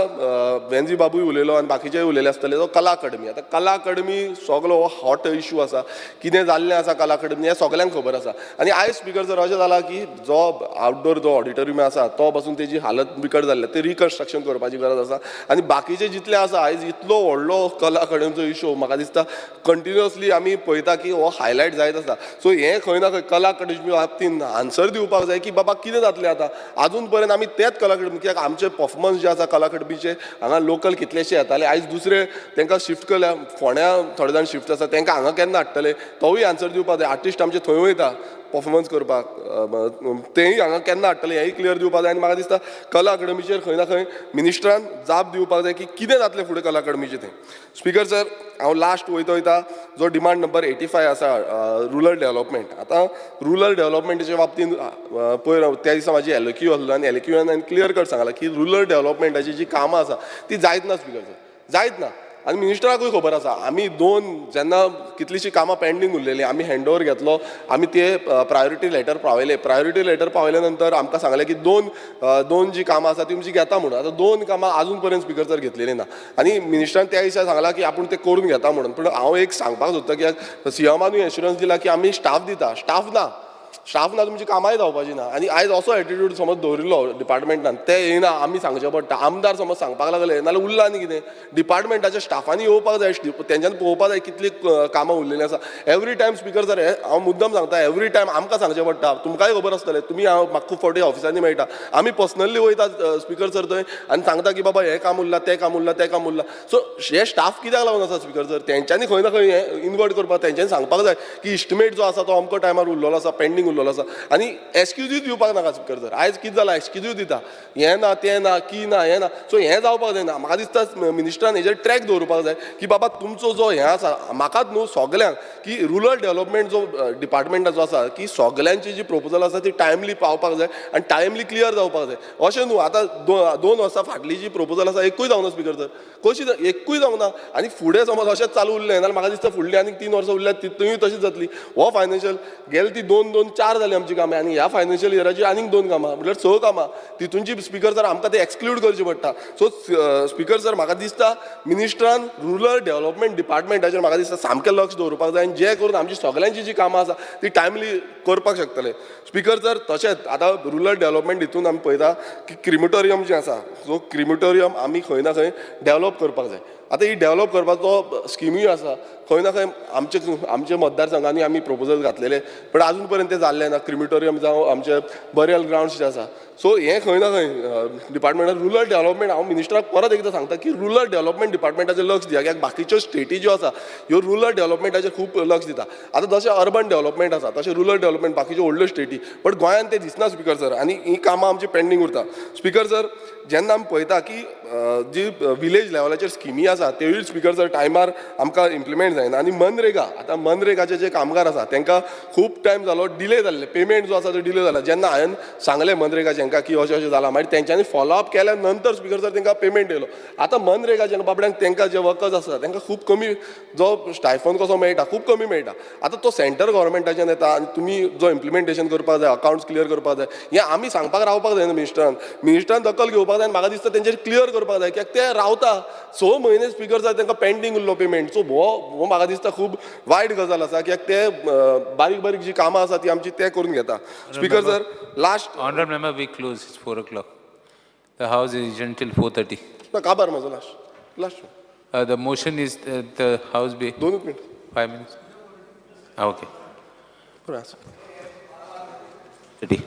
वेन्झी बाबूय उलयलो आनी बाकीचेय उलयले आसतले, तो कला अकाडमी. आतां कला अकाडमी सगलो हो हॉट इशू आसा. कितें जाल्लें आसा कला अकाडमी हें सगल्यांक खबर आसा. आनी आयज स्पीकर सर, अशें जालां की जो आउटडोर जो ऑडिटोरियम आसा तो पासून तेजी हालत बिकट जाल्ली, ते रिकन्स्ट्रक्शन करपाची गरज आसा. आनी बाकीचे जितले आसा, आयज इतलो व्हडलो कला अकाडमीचो इशू म्हाका दिसता कंटिन्युअसली आमी पळयता की हो हायलायट जायत आसा. सो हें खंय ना खंय कला अकाडमी बाबतीन आन्सर दिवपाक जाय की बाबा कितें जातलें आतां. आजून पर्यंत आमी तेच कला अकाडमी, कित्याक आमचे पर्फॉर्मन्स जे आसा कला अकाडमीचे हांगा लोकल कितलेशे येताले, आयज दुसरे तांकां शिफ्ट केल्या, फोंड्या थोडे जाण शिफ्ट आसा, तांकां हांगा केन्ना हाडटले तोवूय आन्सर दिवपाक जाय. आर्टिस्ट आमचे थंय वयता पर्फॉर्मन्स करपाक, तेय हांगा केन्ना हाडटले हेंय क्लियर दिवपाक जाय. आनी म्हाका दिसता कला अकाडमीचेर खंय ना खंय मिनिस्टरान जाप दिवपाक जाय की कितें जातलें फुडें कला अकाडमीचें तें. स्पीकर सर, हांव लास्ट वयता वयता जो डिमांड नंबर 85 आसा, रुरल डेव्हलपमेंट. आतां रुरल डेव्हलपमेंटाच्या बाबतींत पयर त्या दिसा म्हाजी एलक्यू आसलो आनी एलक्यून हांवें क्लियर कट सांगलां की रुरल डेव्हलपमेंटाची जी कामां आसा ती जायत ना स्पीकर सर, जायत ना. आनी मिनिस्टराकूय खबर आसा. आमी दोन जेन्ना कितलींशीं कामां पेंडींग उरलेलीं, आमी हँड ओवर घेतलो, आमी ते प्रायोरिटी लेटर पावयले. प्रायोरिटी लेटर पावयले नंतर आमकां सांगलें की दोन दोन जी कामां आसा ती तुमची घेता म्हणून. आतां दोन कामां आजून पर्यंत स्पीकर सर घेतलेली ना आनी मिनिस्टरान त्या दिसा सांगलां की आपूण ते करून घेता म्हणून. पूण हांव एक सांगपाक सोदतां की सीएमानूय एश्युरन्स दिला की आमी स्टाफ दिता. स्टाफ ना, स्टाफ ना, तुमची कामांय जावपाची ना. आनी आयज असो एटिट्यूड समज दवरिल्लो डिपार्टमेंटान, ते येयना, आमी सांगचें पडटा. आमदार समज सांगपाक लागले नाल्यार उरला आनी कितें. डिपार्टमेंटाच्या स्टाफांनी येवपाक जाय, तेंच्यांनी पळोवपाक जाय कितली कामां उरलेलीं आसा. एवरी टायम स्पीकर सर, हे हांव मुद्दम सांगता, एवरी टायम आमकां सांगचें पडटा. तुमकांय खबर आसतलें, तुमी हांव म्हाका खूब फावटी ऑफिसांनी मेळटा. आमी पर्सनली वयता स्पीकर सर थंय आनी सांगता की बाबा हें काम उरलां, तें काम उरलां, तें काम उरलां. सो हे स्टाफ कित्याक लागून आसा स्पीकर सर? तेंच्यांनी खंय ना खंय हें इन्वर्ट करपाक, तेंच्यांनी सांगपाक जाय की इस्टिमेट जो आसा तो अमको टायमार उरलेलो आसा, पेंडींग उरलेलो आसा. आनी एक्सक्युजूय दिवपाक नाका स्पीकर सर. आयज कितें जालां, एक्सक्युजूय दिता, हें ना, तें ना, की ना, हें ना. सो हें जावपाक जायना. म्हाका दिसता मिनिस्टरान हेजेर ट्रॅक दवरपाक जाय की बाबा तुमचो जो हें आसा, म्हाकाच न्हू सगल्यांक, की रुरल डेव्हलपमेंट जो डिपार्टमेंटाचो आसा की सगल्यांची जी प्रपोजल आसा ती टायमली पावपाक जाय आनी टायमली क्लियर जावपाक जाय. अशें न्हू आतां 2 वर्सां फाटली जी प्रपोजल आसा एकूय जावना स्पीकर सर, कशी एकूय जावना. आनी फुडें समज अशेंच चालू उरलें जाल्यार म्हाका दिसता फुडली आनीक 3 वर्सां उरल्यात तितूय तशीच जातली. हो फायनान्शियल गेले ती दोन दोन चार जाली आमची कामां आनी ह्या फायनान्शियल इयराची आनीक दोन कामां, म्हटल्यार स कामां. तितूनची स्पीकर सर आमकां ते एक्सक्लूड करची पडटा. सो स्पीकर सर, म्हाका दिसता मिनिस्टरान रुरल डेव्हलपमेंट डिपार्टमेंटाचेर म्हाका दिसता सामकें लक्ष दवरपाक जाय आनी जे करून आमची सगल्यांची जी कामां आसा ती टायमली करपाक शकतले. स्पीकर सर, तशेंच आतां रुरल डेव्हलपमेंट हितून आमी पळयता की क्रिमिटोरियम जें आसा, सो क्रिमिटोरियम आमी खंय ना खंय डेव्हलप करपाक जाय. आतां ही डेव्हलप करपाचो स्किमूय आसा, खंय ना खंय आमचे आमच्या मतदारसंघांनी आमी प्रपोजल घातलेले, पण अजून पर्यंत ते जाल्लें ना, क्रिमिटोरियम जावं आमचे बरियल ग्रावंड्स जे आसा. सो हें खंय ना खंय डिपार्टमेंटान रुरल डेव्हलपमेंट, हांव मिनिस्टराक परत एकदां सांगता की रुरल डेव्हलपमेंट डिपार्टमेंटाचेर लक्ष दिया, कित्याक बाकीच्यो स्टेटी ज्यो आसा ह्यो रुरल डेव्हलपमेंटाचेर खूब लक्ष दिता. आतां जशें अर्बन डेव्हलपमेंट आसा तशें रुरल डेव्हलपमेंट बाकीच्यो व्हडल्यो स्टेटी, बट गोंयांत तें दिसना स्पीकर सर, आनी हीं कामां आमची पेंडींग उरता. स्पीकर सर, जेन्ना आमी पळयता की जी विलेज लेवलाचेर स्किमी आसा त्योय स्पीकर सर टायमार आमकां इम्प्लिमेंट जायना. आनी मनरेगा, आतां मनरेगाचे जे कामगार आसा तांकां खूब टायम जालो डिले जाल्ले, पेमेंट जो आसा तो डिले जाला. जेन्ना हांवें सांगलें मनरेगाचे हांकां की अशें अशें जालां, मागीर तेंच्यांनी फॉलो अप केल्या नंतर स्पीकर सर तांकां पेमेंट येयलो. आतां मनरेगाचे बाबड्यांक तांकां जे वर्कर्स आसा तांकां खूब कमी जो स्टायफन कसो मेळटा, खूब कमी मेळटा. आतां तो सेंटर गव्हर्मेंटाच्यान येता आनी तुमी जो इम्प्लिमेंटेशन करपाक जाय, अकावंट्स क्लियर करपाक जाय, हें आमी सांगपाक रावपाक जायना मिनिस्टरान. मिनिस्टरान दखल घेवपाक जाय आनी म्हाका दिसता तेंचेर क्लियर करपाक जाय, कित्याक ते रावता 6 म्हयने स्पीकर सर तांकां पेंडींग उरलो पेमेंट. सो हो म्हाका दिसता खूब वायट गजाल आसा, कित्याक ते बारीक बारीक जी कामां आसा ती आमची ते करून घेता. Speaker sir, last. Honourable member, we close, it's 4 o'clock. The house is adjourned till 4:30. ना, काबार म्हजो last last. The motion is the house be 2 minute, 5 minutes. Okay. बरें आसा. 30.